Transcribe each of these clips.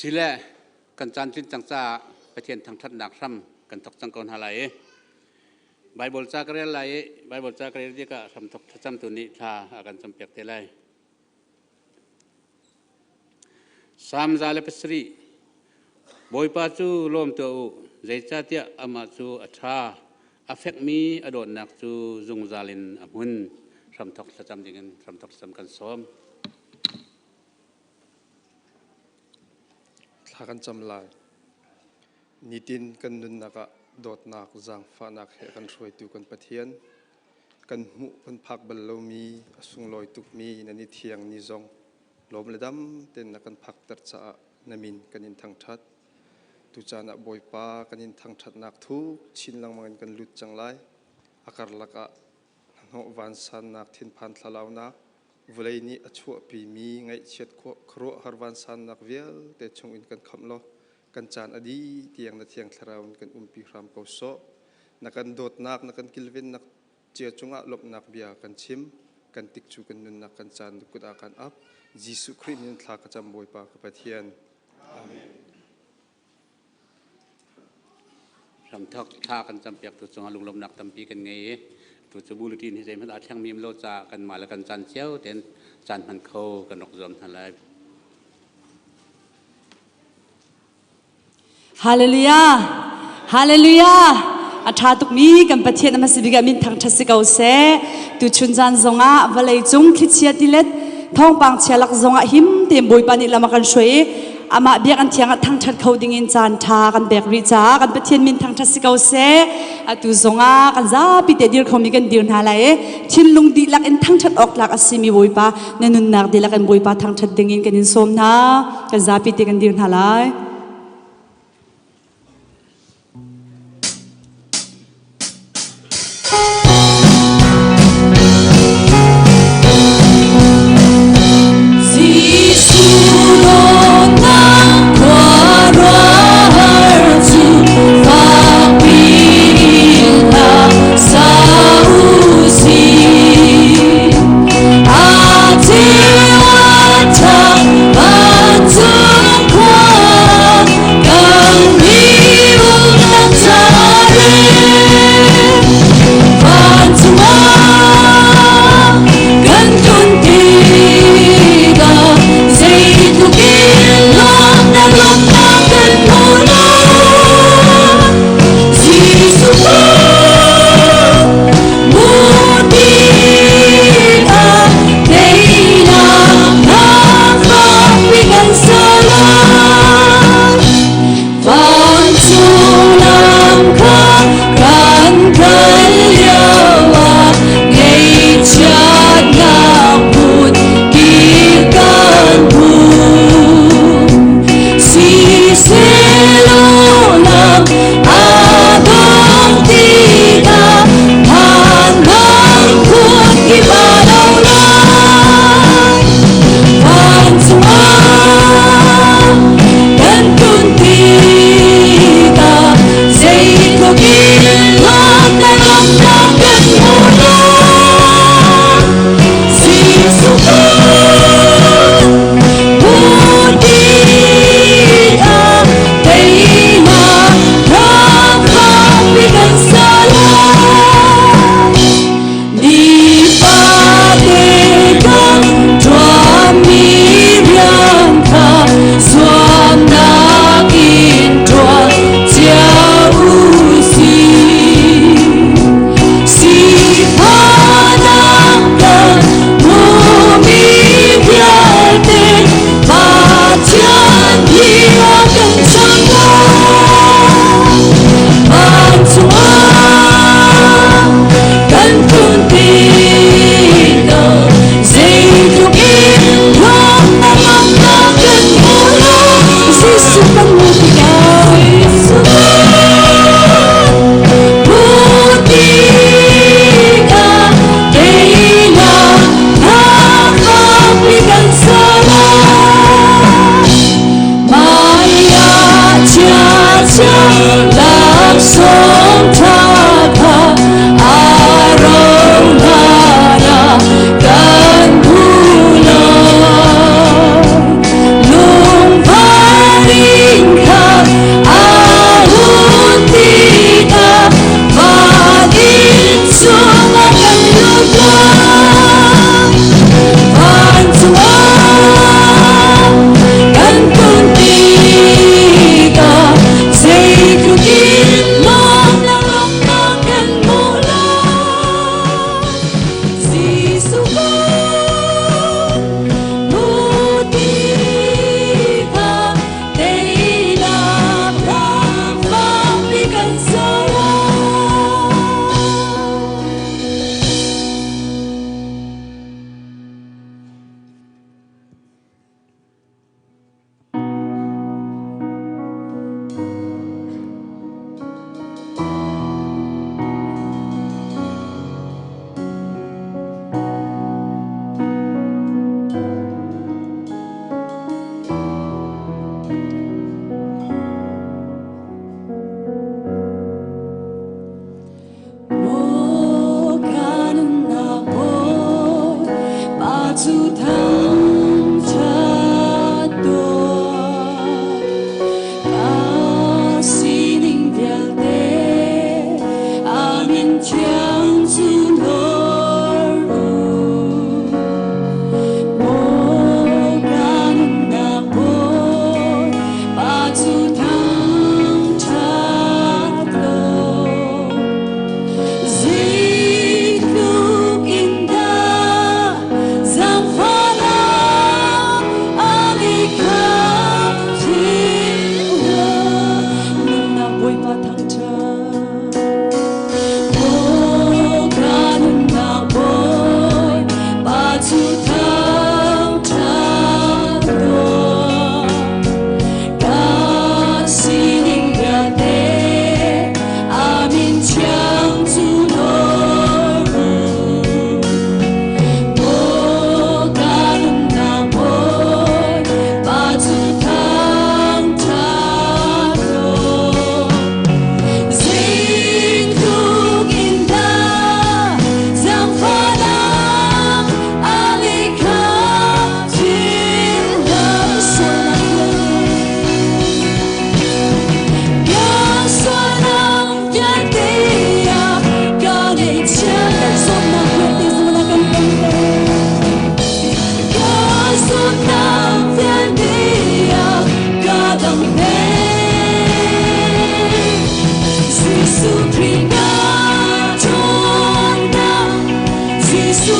Sile kan caan tlin cang caah Pathian thangṭhatnak hram kan thawk cang ko hna lai i Baibal ca ka rel lai i Baibal ca ka rel tikah hramthawk thlacamtu nih thla a kan campiak te lai. Salm 107. Bawipa cu lawm tuah u, zeicahtiah amah cu a ṭha, a fekmi a dawtnak cu zungzal in a hmun. Hramthawk thlacam dingin hramthawk thlacam kan sawm. Thla kan cam lai. Nitin kan nunnak ah dawtnak, zaangfahnak he kan hruaitu kan Pathian, kan hmuh kan phak bal lomi a sunglawi tukmi nan i thiang ni zong lawm le dam tein na kan phakter caah na min kan in thangṭhat. Tucaan ah Bawipa kan in thangṭhatnak thuk chin lengmang in kan lut cang lai. A karlak ah hnahnawh vansannak thinphan thlalaunak vawlei nih a chuahpimi ngaihchiat khuaruahhar vansannak vialte chungin kan khamh law kan caan a dih tiang na thiang thlarau in kan umpi hram ko sawh. Na kan dawtnak, na kan kilvennak cia cungah lawmhnak bia kan chim. Kan tikcu kan nunnak kan caan na kut ah kan ap. Jesuh Khrih min thla ka cam Bawipa ka Pathian. Amen. Hramthok thla kan campiak tu cungah lunglawmhnak tampi kan ngei i tu cu bulletin hi zeihmanh aa thleng mim lo caah kanmah le kan caan cio tein caan hman kho kan rak zuam hna lai. Hallelujah! Hallelujah! A ṭha tukmi kan Pathian a hmasa bik ah min thangṭhat si ko seh. Tuchun zan zongah vawlei cung thlichia tilet thawngpang chia lak zongah him tein Bawipa nih lam a kan hruai i amah biak an thiang ah thangṭhat kho dingin caan ṭha kan pek rih caah kan Pathian min thangṭhat si ko seh. Atu zongah kan zapi te dir khomi kan dir hna lai i thinlung dihlak in thangṭhat awk tlak a simi Bawipa na nunnak dihlak in Bawipa thangṭhat dingin kan in sawm hna. Kan zapi te kan dir hna lai.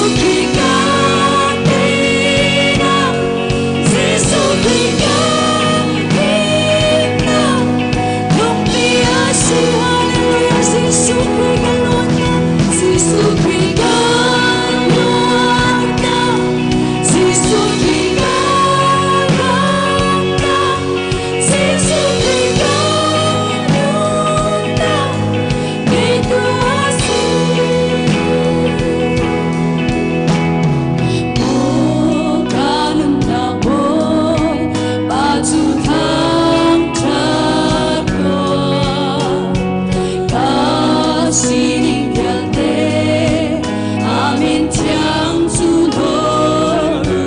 Jesuh Khrih ka teinak, Jesuh Khrih ka himnak, lungpi a si. Hallelujah. Jesuh Khrih ka luatnak, Jesuh Khrih ka luatnak, Jesuh Khrih ka ramnak, Jesuh Khrih ka nunnak, ngeitu a si. Maw ka nunnak Bawipa cu thangṭhat tuah. Ka sining vialte a min thiang cu hlawt u.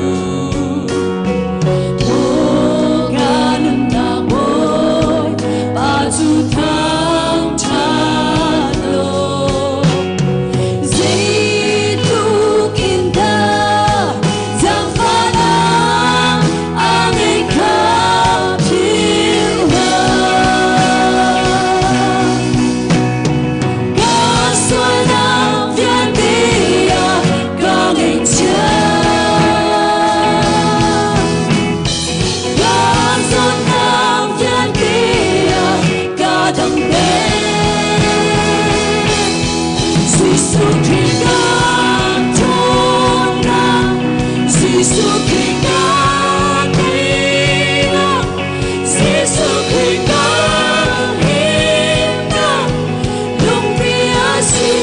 Maw ka nunnak Bawipa cu thangṭhat law. Zeitluk in dah zaangfahnak a ngeih kha philh hlah. Ka sualnak vialte ah ka ngaihchiat. Ka zawtnak vialte ah ka damter. Jesuh Khrih ka ṭhawnnak, Jesuh Khrih ka teinak, Jesuh Khrih ka himnak, lungpi a si.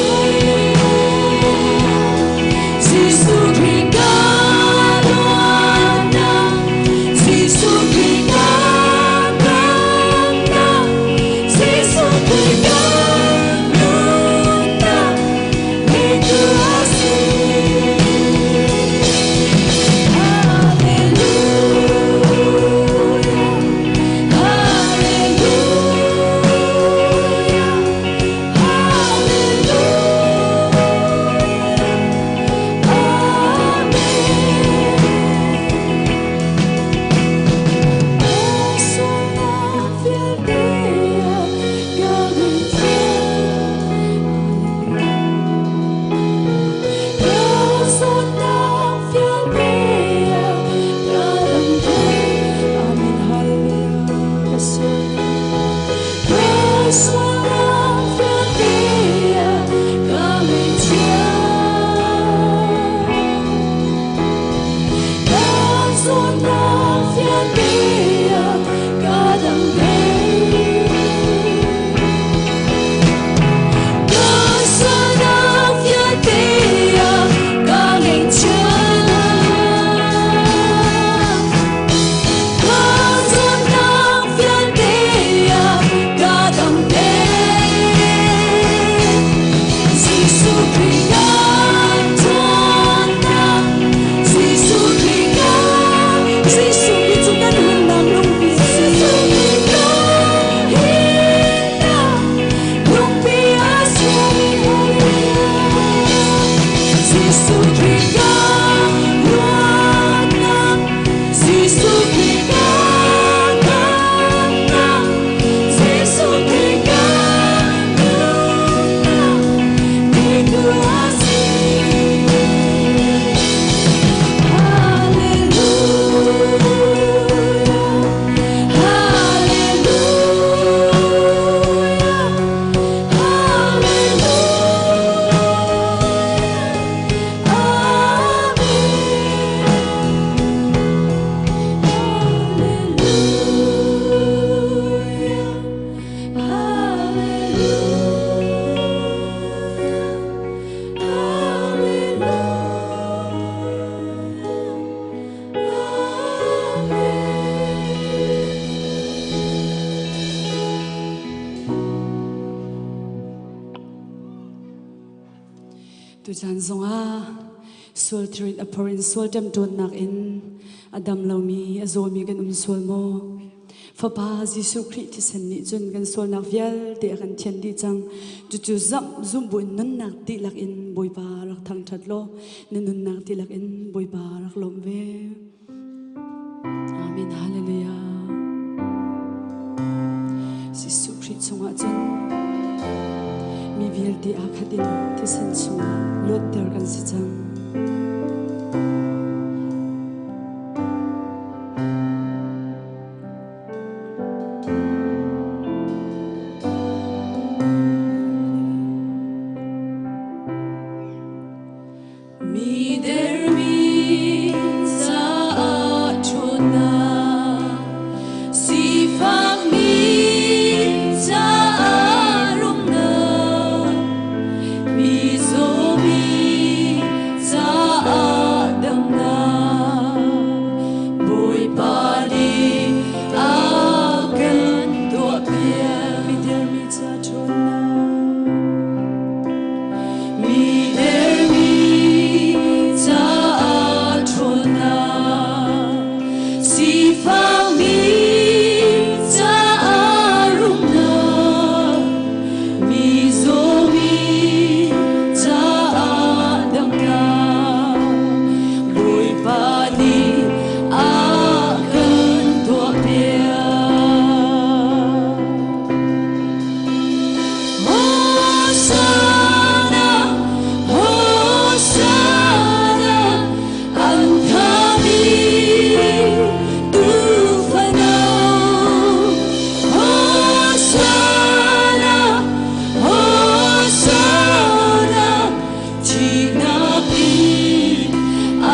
Jesuh Khrih ka luatnak, Jesuh Khrih ka damnak, Jesuh Khrih ka nunnak, ngeitu a si. Hallelujah, Hallelujah, Hallelujah, Amen. Sualnak vialte ah ka ngaihchiat. Ka zawtnak vialte ah ka damter. Amen. Hallelujah. Ka sualnak, ka sualnak vialte ah ka ngaihchiat. Ka zawtnak vialte ah ka damter. Ka sualnak vialte ah ka ngaihchiat. Ka zawtnak vialte ah ka damter. Jesuh Khrih ka ṭhawnnak, Jesuh Khrih ka, Jesuh Khrih cu kan nunnak lungpi a si. Jesuh Khrih ka himnak, lungpi a si. Jesuh Khrih ka luatnak, Jesuh Khrih ka damnak, Jesuh Khrih ka nunnak, ngeitu a si. Hallelujah, Hallelujah, Hallelujah, Amen. Hallelujah, Hallelujah, Hallelujah, Amen. Tuchan zongah sual thirin a phor in sual ṭemṭawnnak in a dam lomi a zawmi kan um sual maw? Fapa Jesuh Khrih thisen nih cun kan sualnak vialte a kan thianh dih cang. Cucu zamh zumh buin nunnak dihlak in Bawipa rak thangṭhat law na nunnak dihlak in Bawipa rak lawmh ve. Amen. Hallelujah. Jesuh Khrih chungah cun mi vialte aa khat in thisen chungah luatter kan si cang. Mi dermi caah ṭhawnnak, sifakmi caah rumnak, mi zawmi caah damnak, Bawipa nih a kan tuahpiak. Mi dermi ca ṭhawnnak. Mi dermi caah ṭhawnnak, sifakmi caah rumnak, mi zawmi caah damnak, Bawipa nih a kan tuahpiak. Hosanna, Hosanna, an thami tuufano. Hosanna, Hosanna, thihnak in a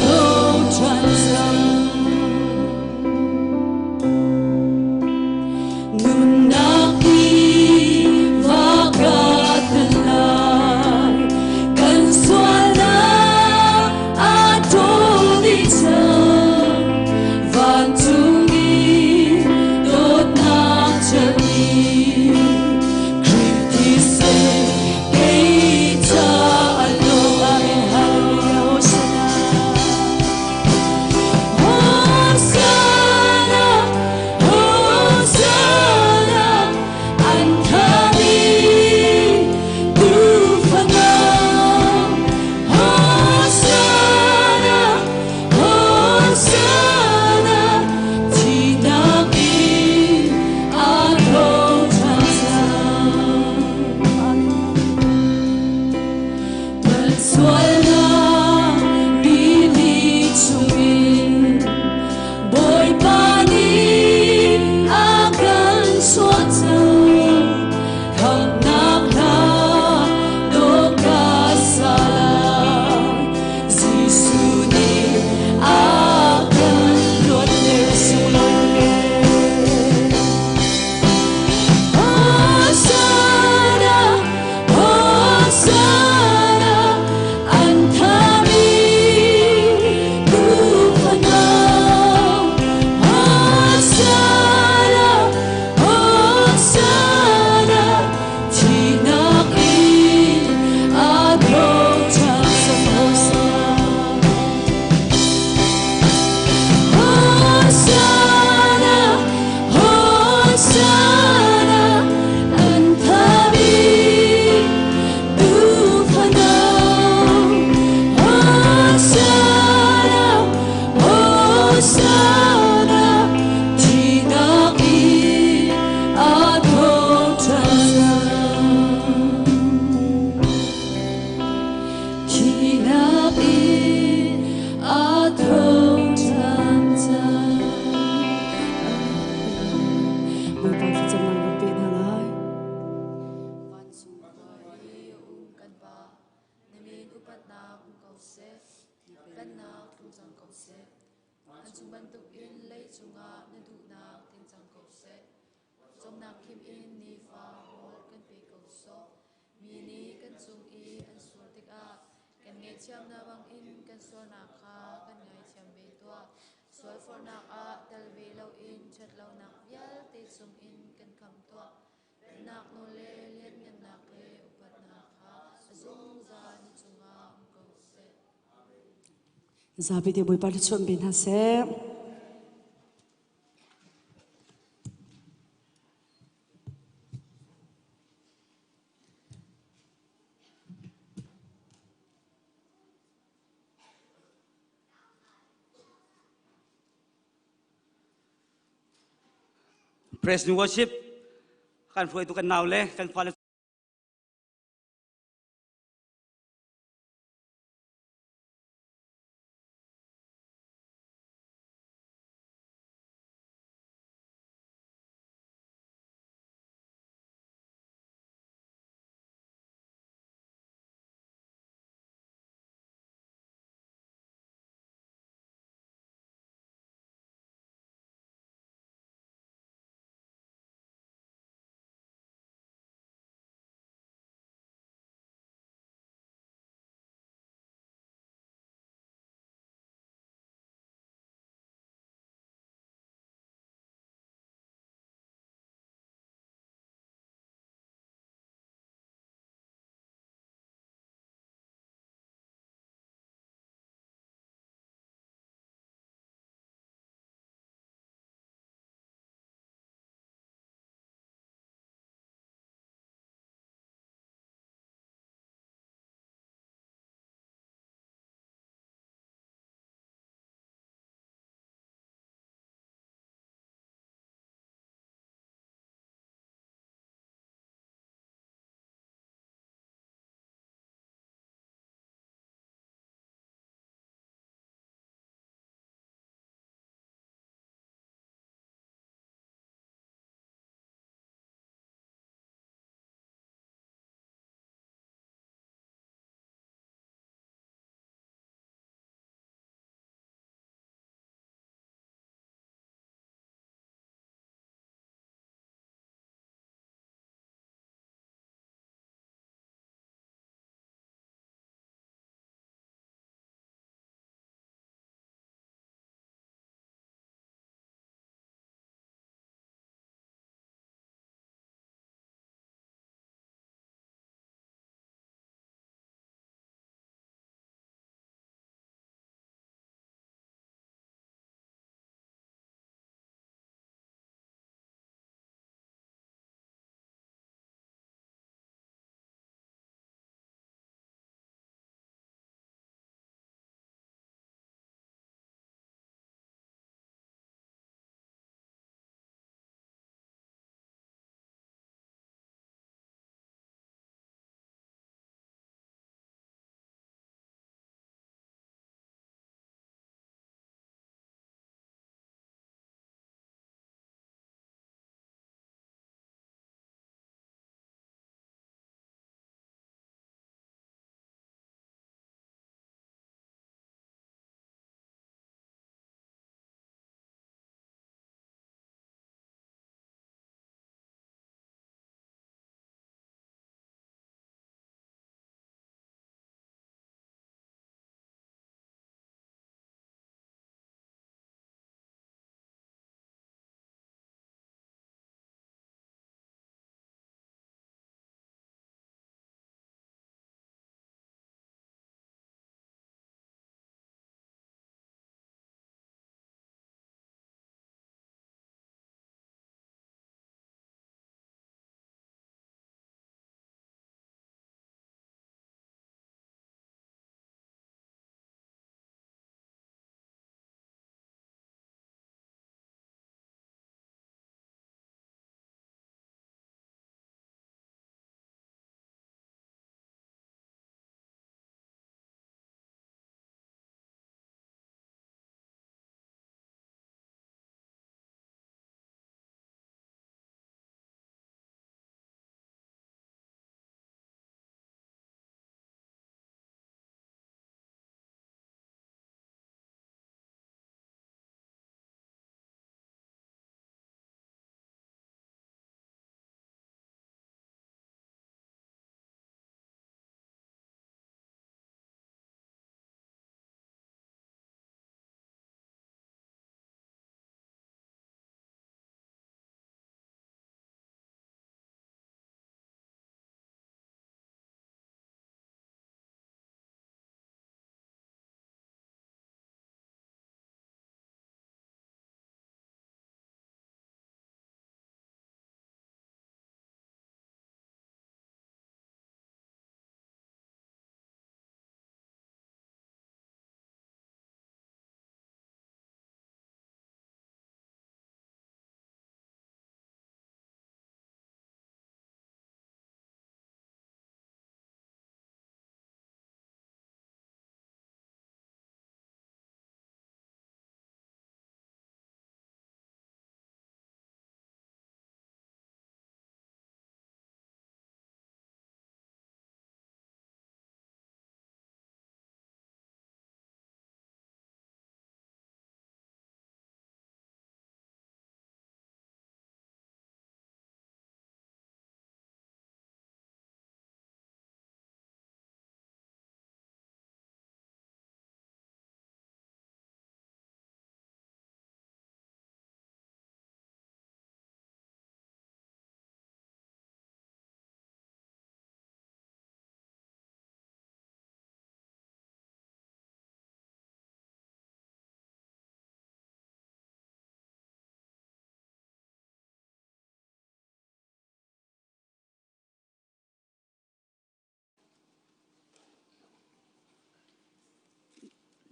tho ṭhan cang. Nunnak hi va ka tel lai, kan sualnak a ṭawl dih cang. Vancung i dawtnak chan i Khrih thisen kei ca a lawm. Amen. Hallelujah. Hosanna. Hosanna, Hosanna, an thami tuufano. Hosanna, Hosanna, thihnak in a tho ṭhan cang. Kan sualnak rili chungin Bawipa nih a kan chuah cang. Khamhnak hla dawh ka sa lai. Jesuh nih a kan luatter sunglawi tuk Hosanna, Hosanna, an thami tuufano. Hosanna, Hosanna, thihnak in a tho ṭhan Hosanna. Hosanna, Hosanna, an thami tuufano. Hosanna, Hosanna, thihnak in a tho ṭhan cang. Thihnak in a tho ṭhan cang. Bawipa thlacamnak rak pe hna lai. Vancung khua i a um kan Pa, na min upatnak um ko seh, pennak tlung cang ko seh. Vancung bantukin leicung ah na duhnak tling cang ko seh. Cawmnak khim in nifa rawl kan pe ko sawh. Mi nih kan cung i an sual tikah kan ngaihthiamnak bangin kan sualnak kha kan ngaithiam ve tuah. Sualforhnak ah tel ve loin ṭhatlonak vialte chungin kan khamh tuah. Pennak nawl le lianngannak le upatnak kha a zungzal na cungah um ko seh. Zapi te Bawipa thluachuah pe hna seh. Praise and worship kan hruaitu kan nau le kan fale.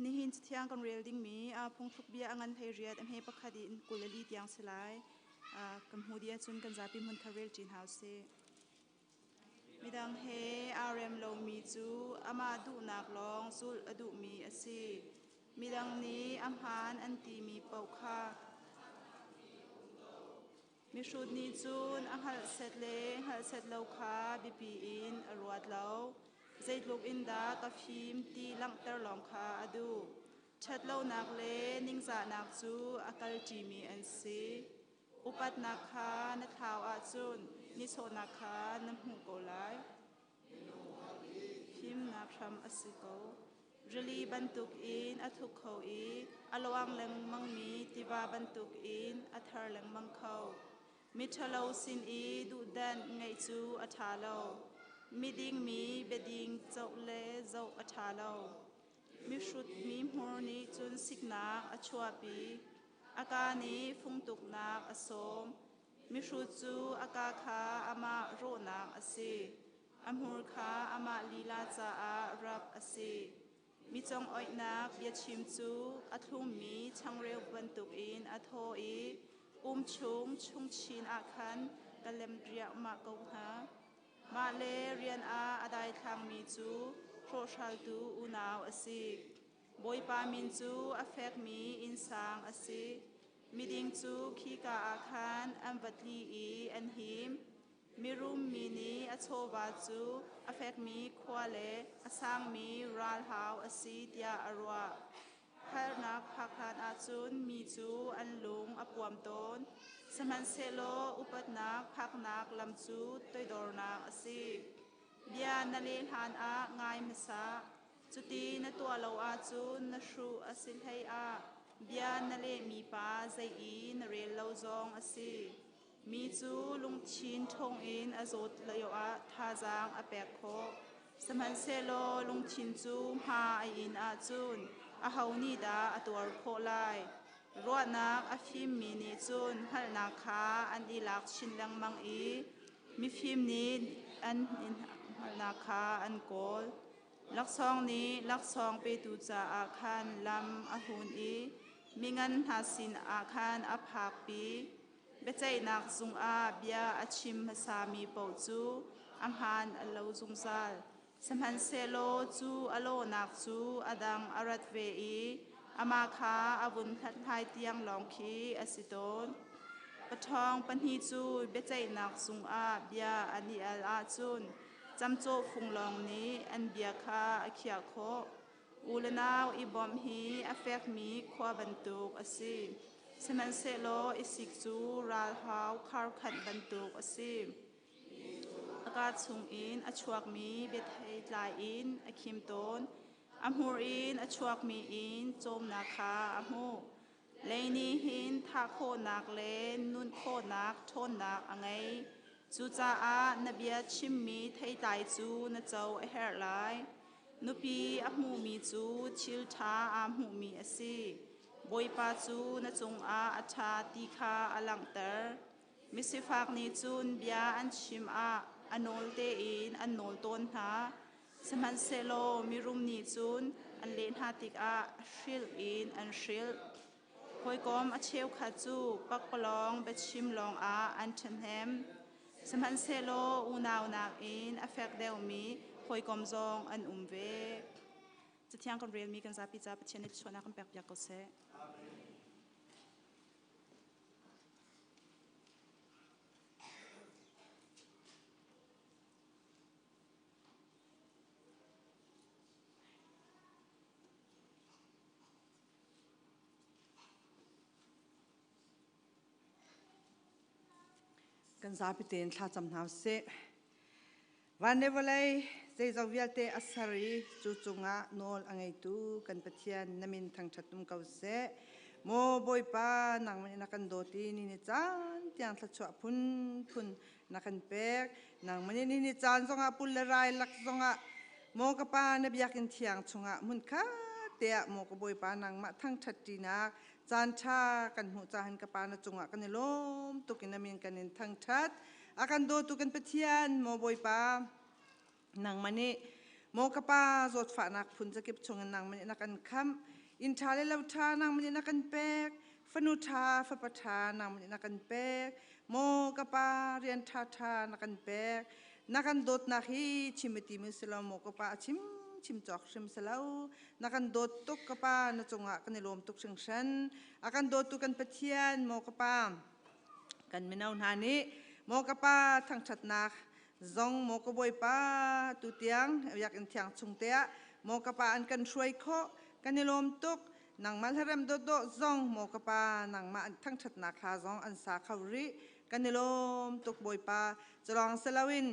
Nihin Cathiang kan rel dingmi phungthluk bia a ngan 18 a hme pakhat in 24 tiang si lai. Kan hmu dih ahcun kan zapi hmun kha rel ṭi hna usih. Midang he aa rem lomi cu amah duhnak lawng zulh a duhmi a si. Midang nih a hmaan an timi paoh kha Mihrut nih cun a hngalh set le hngalh set lo kha biapi in a ruat lo. Zeitluk in dah ka fim ti langhter lawng kha a duh. Ṭhatlonak le ningzahnak cu a kalṭimi an si. Upatnak kha na thlau ahcun nihsawhnak kha na hmuh ko lai. Fimnak hram a si ko. Rili bantukin a thuk kho i a luang lengmangmi tiva bantukin a thar lengmang kho. Miṭhalo sin i duhdanh ngeih cu a ṭha lo. Miding mi biading coh le zoh a ṭha lo. Mihrut mi hmur nih cun siknak a chuahpi. A kaa nih fungtuknak a sawm. Mihrut cu a kaa kha amah rawhnak a si. A hmur kha amah lila caah rap a si. Mi congoihnak biachim cu a thlummi changreu bantukin a thaw i um chung chungchin ah khan ka lem riahmah ko hna. Mah le rian ah a daithlangmi cu hrawhhraltu unau a si. Bawipa min cu a fekmi innsang a si. Miding cu khika ah khan an va tli i an him. Mirum mi nih a chawva cu a fekmi khua le a sangmi ralhau a si tiah a ruah. Harnak phak hlan ahcun mi cu an lung a puam tawn. Sihmanhsehlaw upatnak phaknak lam cu toidornak a si. Bia na leh hlan ah ngai hmasa. Cuti na tuah lo ahcun na hruh a si hlei ah bia na lehmi pa zei i na rel lo zong a si. Mi cu lungthin ṭhawng in a zawt lioah thazaang a pek khawh. Sihmanhsehlaw lungthin cu hma a in ahcun aho nih dah a tuar khawh lai? Ruahnak a fimmi nih cun hngalhnak kha an i lak chin lengmang i mifim nih an hngalhnak kha an kawl. Laksawng nih laksawng petu caah khan lam a hun i mingan hna sinah khan a phakpi. Biaceihnak zungah bia a chim hmasami paoh cu a hmaan a lo zungzal. Sihmanhsehlaw cu a lawhnak cu a dang a rat ve i amah kha a vun hlathlai tiang lawng khi a si tawn. Paṭhawng pahnih cu biaceihnak zungah bia an i al ahcun camcawh fung lawng nih an bia kha a khiah khawh. U le nau i bawmh hi a fekmi khua bantuk a si. Sihmanhsehlaw i sik cu ralhau kharkhanh bantuk a si. A kaa chungin a chuakmi biathei tlai in a khim tawn. A hmur in a chuakmi in cawmnak kha a hmuh. Lei nih hin thah khawhnak le nun khawhnak ṭhawnnak a ngei. Cucaah na bia chimmi theitlai cu na co a herh lai. Nupi a hmumi cu thil ṭha aa hmuhmi a si. Bawipa cu na cungah a ṭha ti kha a langhter. Misifak nih cun bia an chim ah a nawl tein an nawl tawn hna. Sihmanhsehlaw mirum nih cun an leh hna tikah hrilh in an hrilh. Hawikom a cheukhat cu pakpalawng biachim lawngah an ṭhahnem. Sihmanhsehlaw unau nakin a fek deuhmi hawikom zong an um ve. Cathiang kan relmi kan zapi ca Pathian nih thluachuahnak kan pekpiak ko seh. Kan zapi tein thlacam hna usih. Van le vawlei zeizong vialte a ser i cu cungah nawl a ngeitu kan Pathian na min thangṭhat um ko seh. Maw Bawipa, nangmah nih na kan dawt i ni ni caan tiang thluachuah phunphun na kan pek. Nangmah nih ni ni caan zongah pul le rai lak zongah maw ka pa na biakinn thiang chungah hmunkhat te ah maw ka Bawipa nangmah thangṭhat ṭinak caan ṭha kan hmuh cahan ka pa na cungah kan i lawm tuk in na min kan in thangṭhat. A kan dawtu kan Pathian maw Bawipa nangmah nih Maw ka pa zawtfahnak phun zakip chungin nangmah nih na kan khamh. Inn ṭha le lo ṭha nangmah nih na kan pek. Fanu ṭha fapa ṭha nangmah nih na kan pek. Maw ka pa rian ṭhaṭha na kan pek. Na kan dawtnak hi chim i ti mi si lo maw ka pa a chim chim cawk hrim si lo. Na kan dawt tuk ka pa na cungah kan i lawm tuk hringhran. A kan dawtu kan Pathian maw ka pa kan mino hna nih maw ka pa thangṭhatnak zong maw ka bawipa tutiang biakinn thiang chung te ah maw ka pa an kan hruai khawh kan i lawm tuk nangmah hlarem dawtdawh zong maw ka pa nangmah thangṭhatnak hla zong an sa kho rih kan i lawm tuk bawipa culawng siloin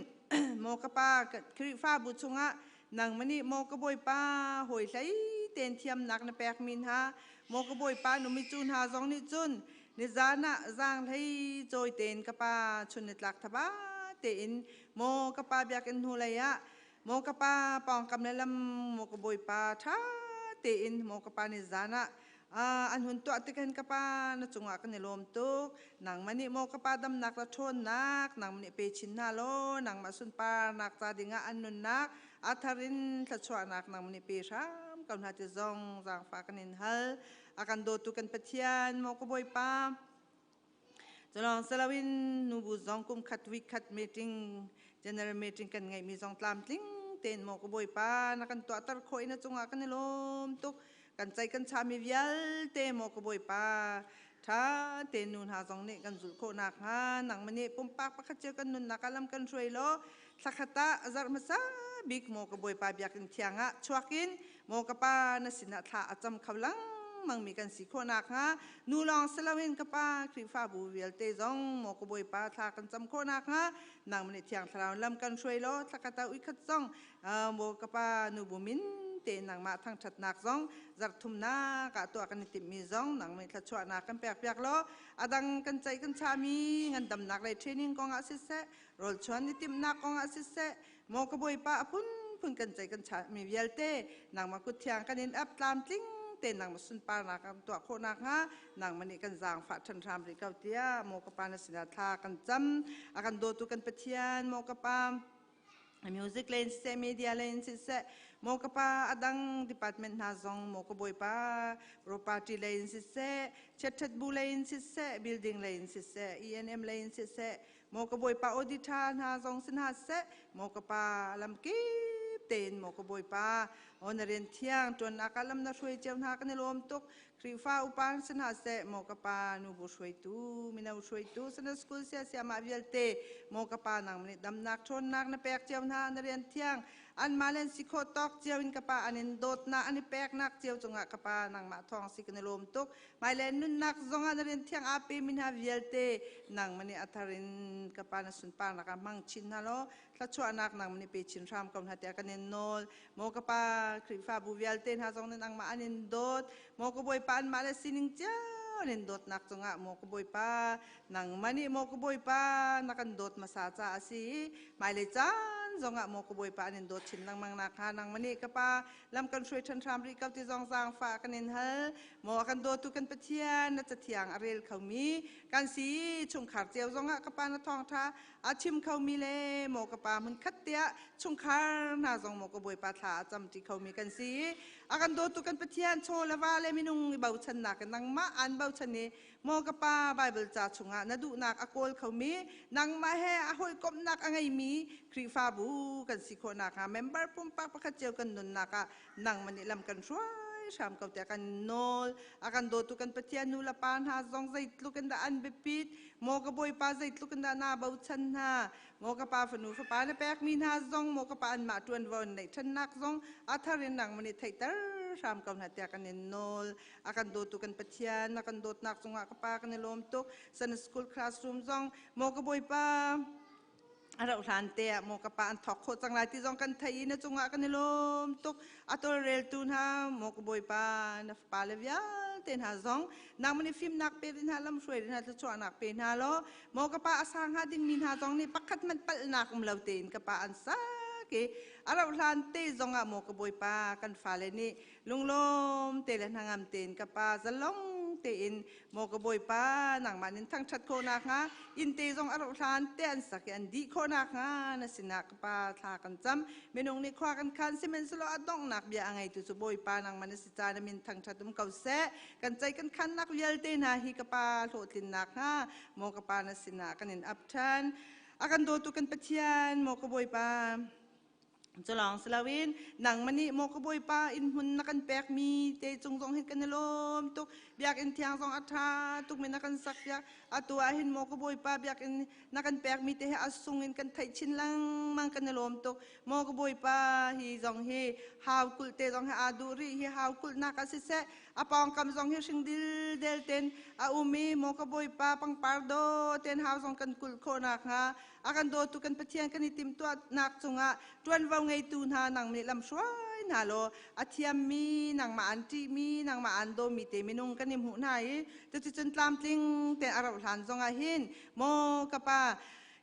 maw ka pa Khrihfabu chungah nangmah nih maw ka bawipa hawi hlei ten thiamnak na pek mi hna maw ka bawipa numi cu hna zong nih cun Nizan ah zaanghlei cawi tein ka pa chun nitlak thaba tein maw ka pa biakinn hnu lei ah maw ka pa pawngkam le lam maw ka bawipa ṭha tein maw ka pa nizan ah an hun tuah tik hin ka pa na cungah kan i lawm tuk nangmah nih maw ka pa damnak le ṭhawnnak nangmah nih pe chin hna law nangmah sunparnak ca dingah an nunnak a thar in thluachuahnak nangmah nih pe hram ko hna ti zong zaangfah kan in hal a kan dawtu kan Pathian maw ka Bawipa culawng siloin nubu zong kum khat week khat meeting general meeting kan ngeihmi zong tlamtling tein maw ka Bawipa na kan tuahter khawh i na cungah kan i lawm tuk kan cei kan chami vialte maw ka Bawipa ṭha tein nu hna zong nih kan zulh khawh nakhnga nangmah nih pumpak pakhat cio kan nunnak ah lam kan hruai law thlakhat ah zarh hmasa bik maw ka Bawipa biakinn thiang ah chuak in maw ka pa na sinah thla a cam kho lengmang mi kan si khawh nakhnga nu lawng si loin ka pa Khrihfabu vialte zong maw ka Bawipa thla kan cam khawh nakhnga nangmah nih Thiang Thlarau lam kan hruai law thlakhat ah uikhat zong maw ka pa nubu min te nangmah thangṭhatnak zong zarhthumnak ah tuah kan i timhmi zong nangmah nih thluachuahnak kan pek piak law a dang kan ceih kan chami ngandamnak lei training kong ah siseh rawlchuan i timhnak kong ah siseh maw ka bawipa a phunphun kan ceih kan chahmi vialte nangmah kut thiang kan in ap tlamtling te nangmah sunparnak kan tuah khawh nakhnga nangmah nih kan zaangfah ṭhan hram rih ko tiah maw ka pa na sinah thla kan cam a kan dawtu kan Pathian maw ka pa music lane siseh media lane siseh maw ka pa a dang department hna zong maw ka bawipa property lane siseh chiatṭhat bu lane siseh building lane siseh ENM lane siseh Maw ka Bawipa auditor hna zong si hna seh, maw ka pa lamkip tein maw ka Bawipa aw na rian thiang ṭuannak ah lam na hruai cio hna kan i lawm tuk. Khrihfa upa si hna seh, maw ka pa nubu hruaitu, mino hruaitu, Sunday school siasiamah vialte, maw ka pa nangmah nih damnak ṭhawnnak na pek cio hna na rian thiang anmah le an si khawh tawk cio in ka pa an in dawtnak an i peknak cio cungah ka pa nangmah thawng si kan i lawm tuk. Hmailei nunnak zongah na rian thiang aa pemi hna vialte nangmah nih a thar in ka pa na sunparnak ah hmang chin hna law thluachuahnak nangmah nih pe chin hram ko hna tiah kan in nawl. Maw ka pa Khrihfabu vialte hna zong nih nangmah an in dawt. Maw ka Bawipa anmah le sining cio an in dawtnak cungah maw ka Bawipa nangmah nih maw ka Bawipa na kan dawt hmasa caah a si i hmailei caan zongah maw ka Bawipa an in dawt chin lengmang nakhnga nangmah nih ka pa lam kan hruai ṭhan hram rih ko ti zong zaangfah kan in hal. Maw a kan dawtu kan Pathian na cathiang a rel khomi kan si chungkhar cio zongah ka pa na thawngṭha a chim khomi le maw ka pa hmun khat tiah chungkhar hna zong maw ka Bawipa thla a camṭi khomi kan si. A kan dawtu kan Pathian chaw le va le minung i bochannak in nangmah aan bochan i maw ka pa Bible ca chungah na duhnak a kawl khomi nangmah he a hawikomhnak a ngeimi Khrihfabu kan si khawh nakhnga member pumpak pakhat cio kan nunnak ah nangmah nih lam kan hruai hram ko tiah kan nawl a kan dawtu kan Pathian nu le pa hna zong zeitluk in dah an biapit maw ka Bawipa zeitluk in dah naa bochan hna maw ka pa fanu fapa na pekmi hna zong maw ka pa anmah ṭuanvo an neih ṭhannak zong a thar in nangmah nih theihter hram ko hna tiah kan in nawl a kan dawtu kan Pathian na kan dawtnak cungah ka pa kan i lawm tuk Sunday school classroom zong maw ka Bawipa a rauh hlan te ah maw ka pa an thawk khawh cang lai ti zong kan thei i na cungah kan i lawm tuk a tawlreltu hna maw ka Bawipa na fapa le vialte hna zong nangmah nih fimnak pe hna lamhruai hna thluachuahnak pe hna law maw ka pa a sa hnga dingmi hna zong nih pakhat hmanh palhnak um lo tein ka pa an sak i a rauh hlan te zong ah maw ka Bawipa kan fale nih lunglawm te le hnangam tein ka pa zalong. tein maw ka Bawipa nangmah nin thangṭhat khawh nakhnga inn te zong a rauh hlan te an sak i an dih khawh nakhnga na sinah ka Pa thla kan cam. Minung nih khua kan khan sihmanhsehlaw a donghnak bia a ngeitu cu Bawipa nangmah na si ca na min thangṭhat um ko seh. Kan ceih kan khannak vialte hna hi ka Pa hlawhtlinnak hnga maw ka Pa na sinah kan in ap ṭhan. A kan dawtu kan Pathian maw ka Bawipa Culawng si loin nangmah nih maw ka Bawipa inn hmun na kan pekmi te cung zong hin kan i lawm tuk. Biakinn thiang zong a ṭha tukmi na kan sakpiak. Atu ah hin maw ka Bawipa biakinn na kan pekmi te hi a sung in kan theih chin lengmang kan i lawm tuk. Maw ka Bawipa hi zong hi hau kulh te zong hi aa duh rih hi hau kulhnak ah siseh a pawngkam zong hi hring dildel ten a um i maw ka Bawipa pangpar daw ten hau zong kan kulh khawh nakhnga A kan dawtu kan Pathian kan i timhtuahnak cungah ṭuanvo ngeitu hna nang nih lamhruai hna law a thiammi nangmah an ṭihmi nangmah an dawmi te minung kan i hmuh hna i cuticun tlamtling tein a rauh hlan zongah hin maw ka pa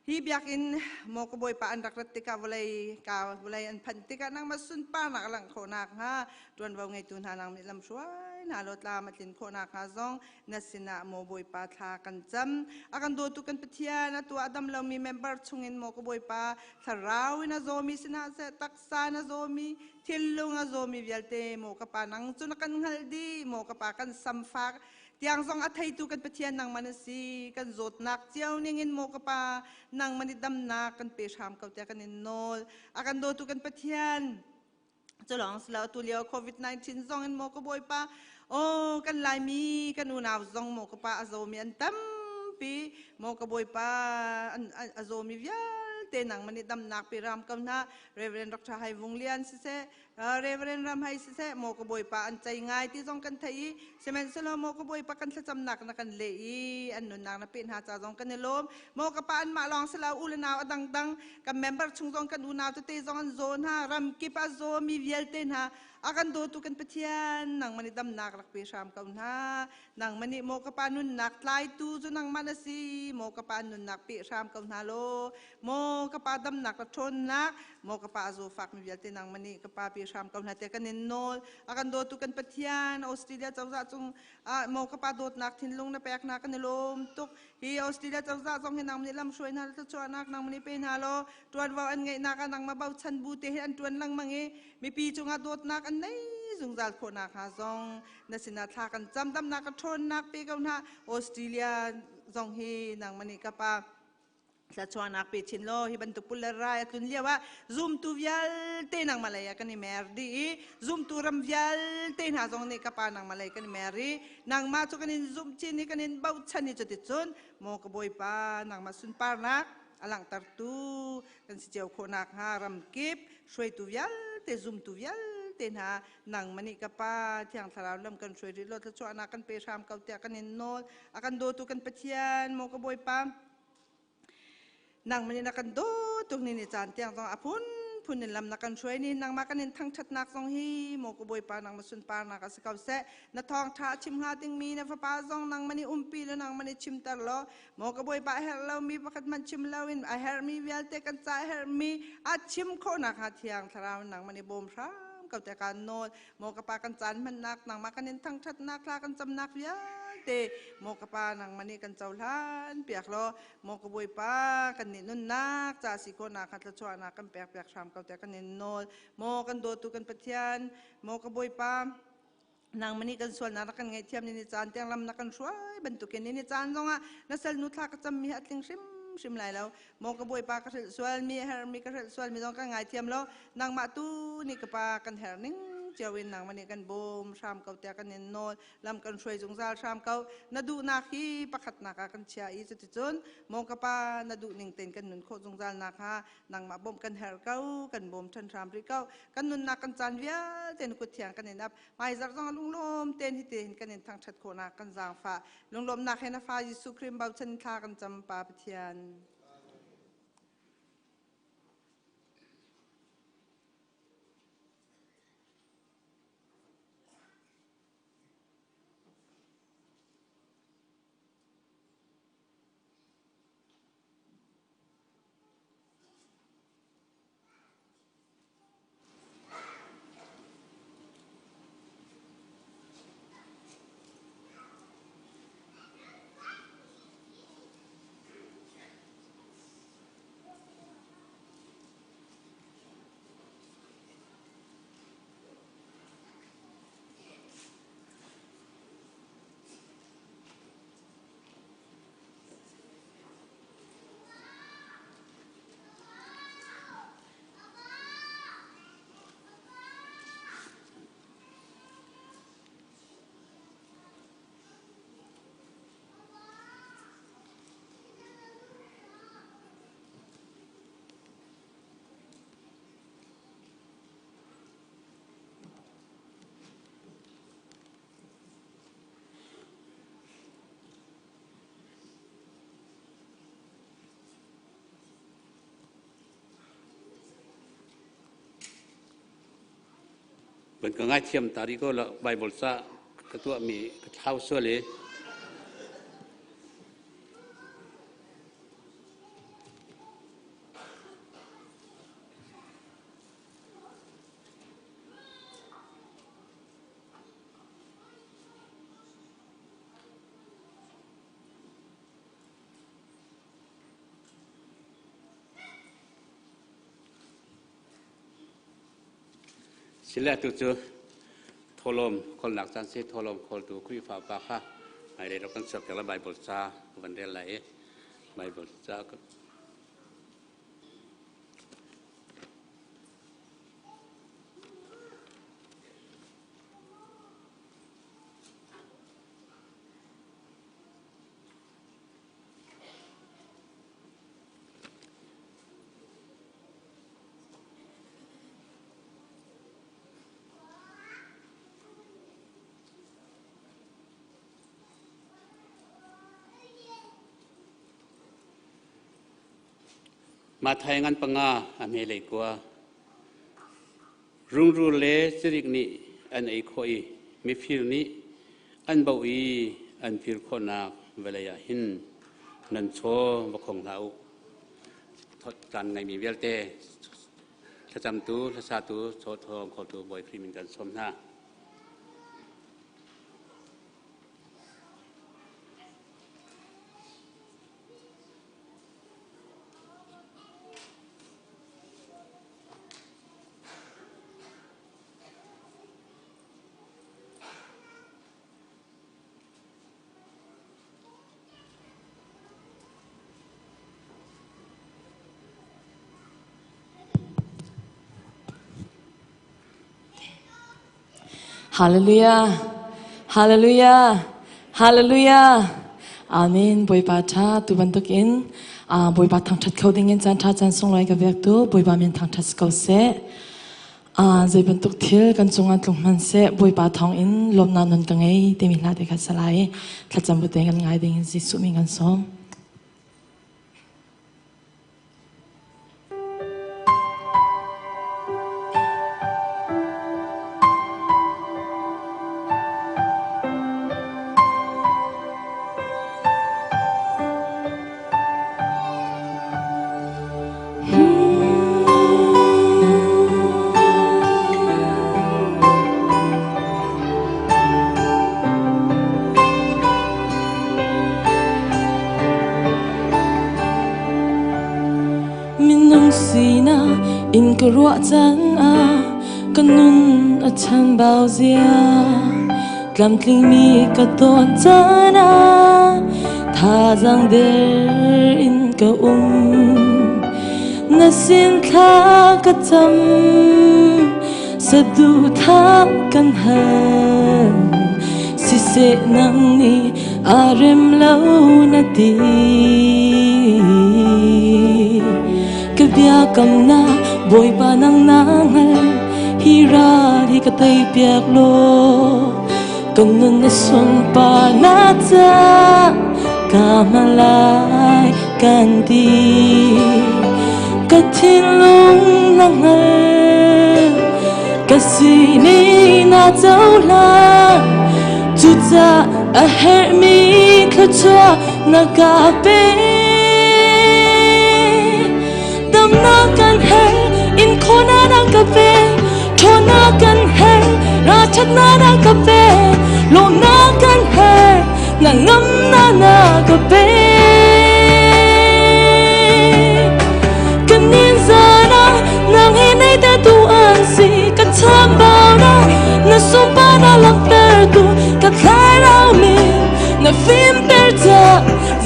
hi biakinn maw ka bawipa an rak rat tikah vawlei ka vawlei an phanh tikah nangmah sunparnak a langh khawh nakhnga ṭuanvo ngeitu hna nang nih lamhruai hna law tlam a tlin khawh nakhnga zong na sinah maw Bawipa thla kan cam. A kan dawtu kan Pathian atu ah dam lomi member chungin maw ka Bawipa thlarau in a zawmi sinah seh taksa in a zawmi thinlung a zawmi vialte maw ka pa nang cu na kan hngalh dih maw ka pa kan samfak tiang zong a theitu kan Pathian nangmah na si kan zawtnak cio ningin maw ka pa nangmah nih damnak kan pe hram ko tiah kan in nawl a kan dawtu kan Pathian Culawng si lo atu lio COVID-19 zong in maw ka bawipa oh kan Laimi kan unau zong maw ka pa a zawmi an tampi maw ka bawipa a zawmi vialte nang mani damnak pi ram ko hna Reverend Dr. Hai Vung Lian siseh Reverend Ram Hai siseh maw ka bawipa an cei ngai ti zong kan thei i sihmanhsehlaw maw ka bawipa kan thlacamnak na kan leh i an nunnak na pe hna ca zong kan i lawm Maw ka pa anmah lawng si lo u le nau a dangdang kan member chung zong kan unau tete zong an zaw hna ram kip a zaw mi vialte hna a kan dawtu kan Pathian nangmah nih damnak rak pe hram ko hna nangmah nih maw ka pa nunnak tlaitu cu nangmah na si maw ka pa nunnak pe hram ko hna law maw ka pa damnak le ṭhawnnak maw ka pa a zawfak mi vialte nangmah nih ka pa pe hram ko hna tiah kan in nawl a kan dawtu kan Pathian Australia cozah cung ah maw ka pa dawtnak thinlung na pek hna kan i lawm tuk Hi Australia cozah zong hi nang nih lamhruai hna thluachuahnak nang nih pe hna law ṭuanvo an ngeihnak ah nangmah bochan bu te he an ṭuan lengmang i mipi cungah dawtnak an nei zungzal khawhnak hnga zong na sinah thla kan cam damnak ka ṭhawnnak pe ko hna Australia zong hi nangmah nih ka pa thluachuahnak pe chin law hi bantuk pul le rai a tlun lio ah zumtu vialte nangmah lei ah kan i mer dih i zumtu ram vialte hna zong nih ka pa nangmah lei kan i mer i nangmah cu kan in zumh chin i kan in bochan i cuticun maw ka bawipa nangmah sunparnak a langhtertu kan si cio khawh nakhnga ramkip hruaitu vialte zumtu vialte hna nangmah nih ka pa thiang thlarau lam kan hruai rih law thluachuahnak kan pe hram ko tiah kan in nawl a kan dawtu kan Pathian maw ka bawipa Nangmah nih na kan dawt tuk ni ni caan tiang zong a phunphun in lam na kan hruai ni nangmah kan in thangṭhatnak zong hi maw ka Bawipa nangmah sunparnak a si ko seh na thawngṭha a chim hnga dingmi na fapa zong nangmah nih umpi law nangmah nih chimter law maw ka Bawipa a herh lomi pakhat hmanh chim loin a herhmi vialte kan ca a herhmi a chim khawh nakhnga thiang thlarau nangmah nih bawm hram ko tiah kaan nawl Maw ka pa kan caan hmannak nangmah kan in thangṭhatnak thla kan camnak vialte maw ka pa nangmah nih kan cohlan piak law maw ka Bawipa kan nih nunnak ca si khawhnak kha thluachuahnak kan pek piak hram ko tiah kan in nawl maw kan dawtu kan Pathian maw ka Bawipa nangmah nih kan sualnak rak kan ngaihthiam ni ni caan tiang lam na kan hruai bantukin ni ni caan zongah na salnu thla ka cammi hi a tling hrim hrim lai lo Maw ka Bawipa ka hrilh sualmi a herhmi ka hrilh sualmi zong kan ngaithiam lo nangmah tu nih ka pa kan herh ning cio in nangmah nih kan bawm hram ko tiah kan in nawl lam kan hruai zungzal hram ko na duhnak hi pakhatnak ah kan chia i cuticun maw ka pa na duh ning tein kan nun khawh zungzal nakhnga nangmah bawmh kan herh ko kan bawm ṭhan hram rih ko kan nunnak kan caan vialte na kut thiang kan in ap hmaizarh zong lunglawm tein hiti hin kan in thangṭhat khawhnak kan zaangfah Lunglawmhnak he na fa Jesuh Khrih bochan thla kan cam Pa Pathian. Van ka ngaithiam ta rih ko la Bible ca ka tuahmi ka thlau sual i Sile atu cu thawhlawm kholnak caan si thawhlawm kholtu Khrihfa upa kha hmailei rak kan chuakter la Bible ca ka van rel lai i Bible ca ka Mathai ngan panga a hme lei kua. Rungrul le cirik nih an ei khawh i mifir nih an boh i an fir khawhnak vawlei ah hin nan chaw va khong hlah u. Caan ngeimi vialte thlacamtu, hlasatu, chawthawng khotu Bawi Khrih min kan sawm hna. Hallelujah. Hallelujah. Hallelujah. Amen. Bawipa tha tu bantuk in Bawipa thangthat kho ding in caan tha caan sunglawi ka vek tu Bawipa min thangthat ko seh. Zei bantuk thil kan cungah tlung hmanh seh Bawipa thawng in lawmnak nun ka ngei timi hla te kha salai thlacam bu tein kan ngai ding in Jesuh min kan sawm. Minung sinak in ka ruah caan ah ka nun a chanbau zia tlamtlingmi ka tawn caan ah Thazaang der in ka um na sin thla ka cam saduhthah kan hal siseh nang nih aa rem lo na ti ka biakam na Bawipa nang na hngal hi ral hi ka tei piak law Kan nun na sunparnak ca ka hmalai kan ti. Ka thinlung na hngal, ka sining na cohlan. Cucaah a herhmi thluachuah na ka pe. Damnak kan herh, in khawhnak na ka pe. Ṭhawnnak kan herh, ralṭhatnak na ka pe. Lawmnak kan herh, hnangamnak na ka pe. Kan nin zan ah nang hi nei te tu an si, ka chambau na sunparnak langhtertu ka thlarau min na fimter ca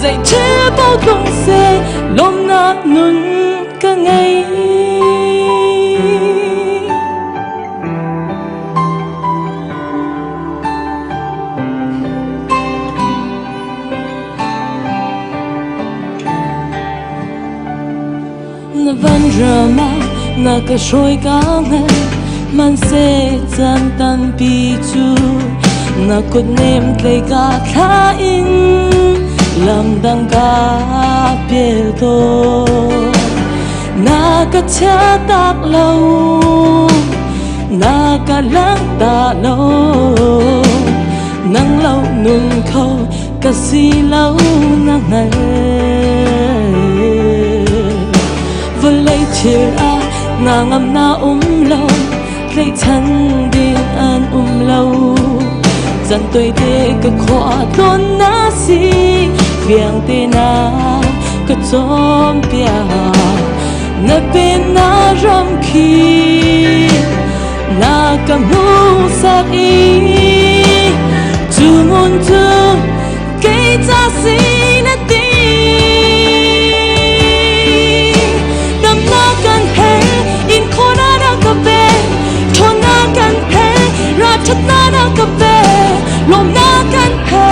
zei thil paoh tlung seh lawmnak nun ka ngei. Na van ram ah na ka hruai ka hngal hmanhseh caan tampi cu na kut nem tlei ka thla in lamdang ka pial tawn. Na ka chia tak lo. Na ka lang ta lo. Nang lo nun kho ka si lo na hngal. Vawlei thil ah na ngam na um lo, tlaihchan ding an um lo. Zan tuai te ka khua tlawn na si, fiang te na ka cawm piak. Na pen na ram khi na ka hmuhsak i cu mun cu kei ca si na ti. Damnak kan he in khona na ka pe, ṭhawnnak kan he ralṭhatnak na ka pe, lawmnak kan he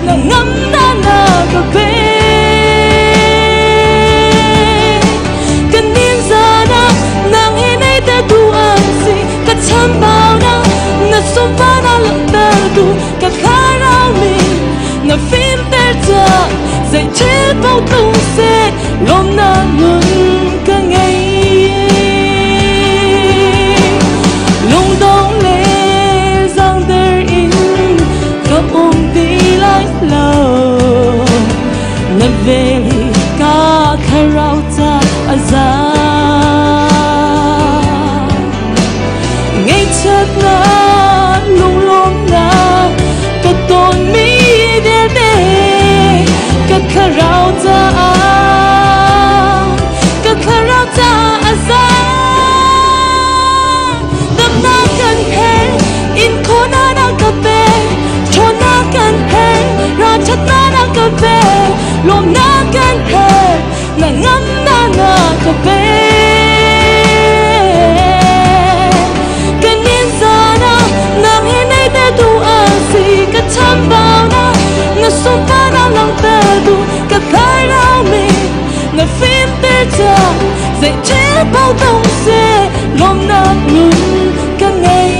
na ngamnak na ka pe. Kan nin zana nang he nei te tu an si, ka chambaunak na sunparnak langhter tu ka thlarau mi na fimter ca zei thil paoh tlung seh lawmnak nun ka ngei. Lungdong le zangder in ka um ti lai lo, na vel hi ka thlarau ca a za. Ngaihchiatnak lunglawmhnak ka tonmi vialte ka thlarau caah, ka thlarau caah a za. Damnak kan he in khawhnak na ka pe, ṭhawnnak kan he ralṭhatnak na ka pe, lawmhnak kan he na ngamnak na ka pe. Kan in zana nang he nei te tu an si, ka chambaunak na sunparnak langhter tu ka thlarau mi na fimter ca zei thil paoh tong seh lawmhnak nun ka ngei.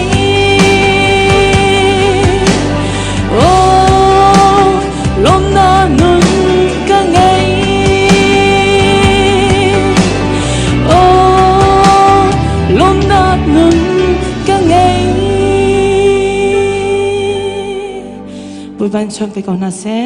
Oh, lawmhnak nun ka ngei. Oh, lawmhnak nun ka ngei. Bawipa in chuak ve ko hna seh.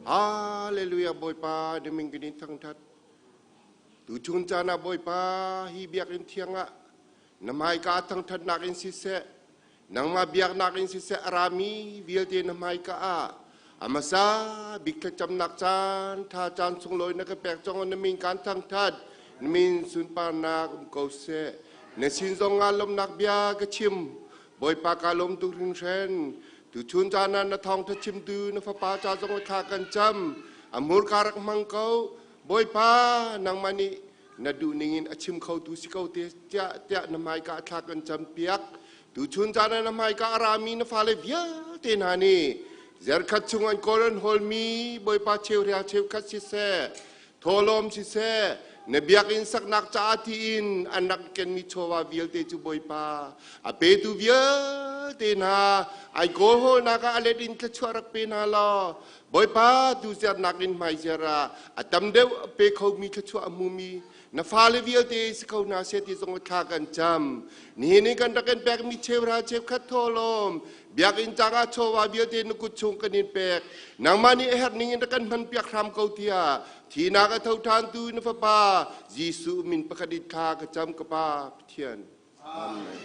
Hallelujah Bawipa na min kan in thangthat. Tuchun caan ah Bawipa hi biakinn thiang ah na hmaika thangthatnak in siseh nangmah biaknak in siseh a rami vialte na hmaika ah a hmasa bik thlacamnak caan tha caan sunglawi na ka pek cang na min kan thangthat. Na min sunparnak um ko seh. Na sin zong ah lawmhnak bia ka chim. Bawipa ka lawm tuk hringhren. Tuchun caan ah na thawngtha chimtu na fapa ca zong thla kan cam. A hmurka rak hmang ko. Bawipa nangmah nih na duh ningin a chim khotu si ko te tiah tiah na hmaika a thla kan cam piak. Tuchun caan ah na hmaika a rami na fale vialte hna nih zerkhat chung an kawl an hawlmi Bawipa cheuhria cheukhat siseh, thawhlawm siseh, na biakinn saknak caah tiin an rak kenmi chawva vialte cu Bawipa a petu vialte hna ai kawlhawlnak ah a let in thluachuah rak pe hna law Bawipa tu zernak in hmaiziar ah a tam deuh a pe khomi thluachuah a hmumi na fale vialte si kho hna seh ti zong thla kan cam. Nihin in kan rak in pekmi cheuhra cheukhat thawhlawm biakinn cangah chawva vialte na kut chung kan in pek. Nangmah nih a herh ning in rak kan hman piak hram ko tiah thinak a tho ṭhan tu na fapa Jesuh min pakhat in thla ka cam ka Pa Pathian. Amen.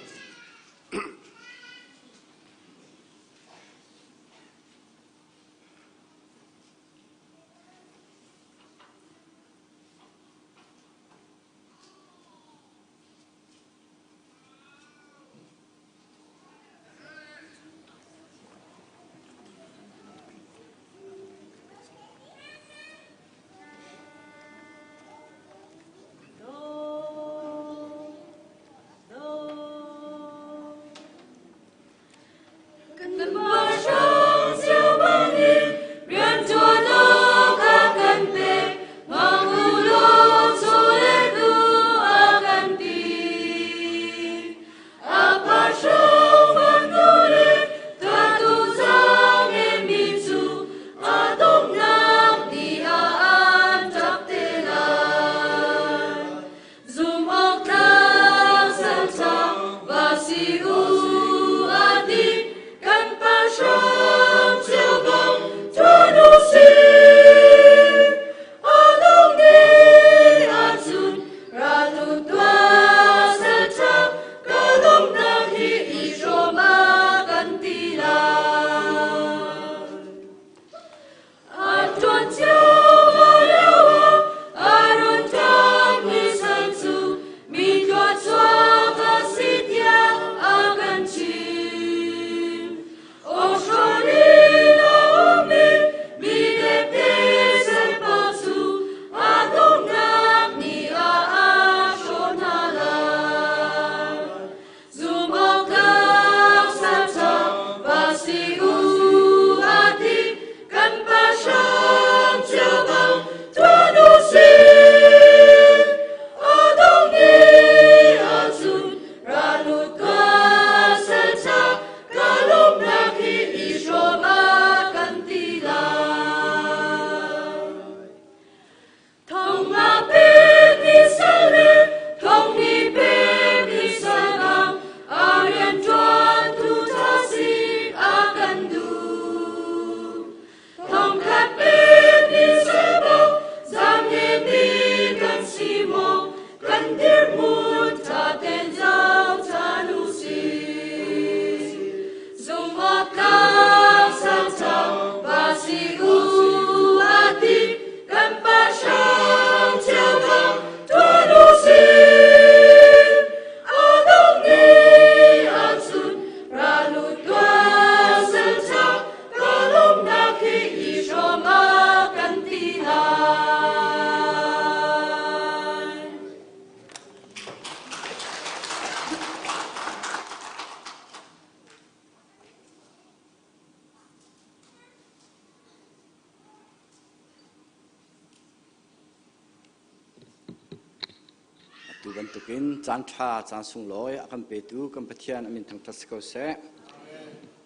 Atu bantukin caan ṭha, caan sunglawi a kan petu kan Pathian a min thangṭhat si ko seh.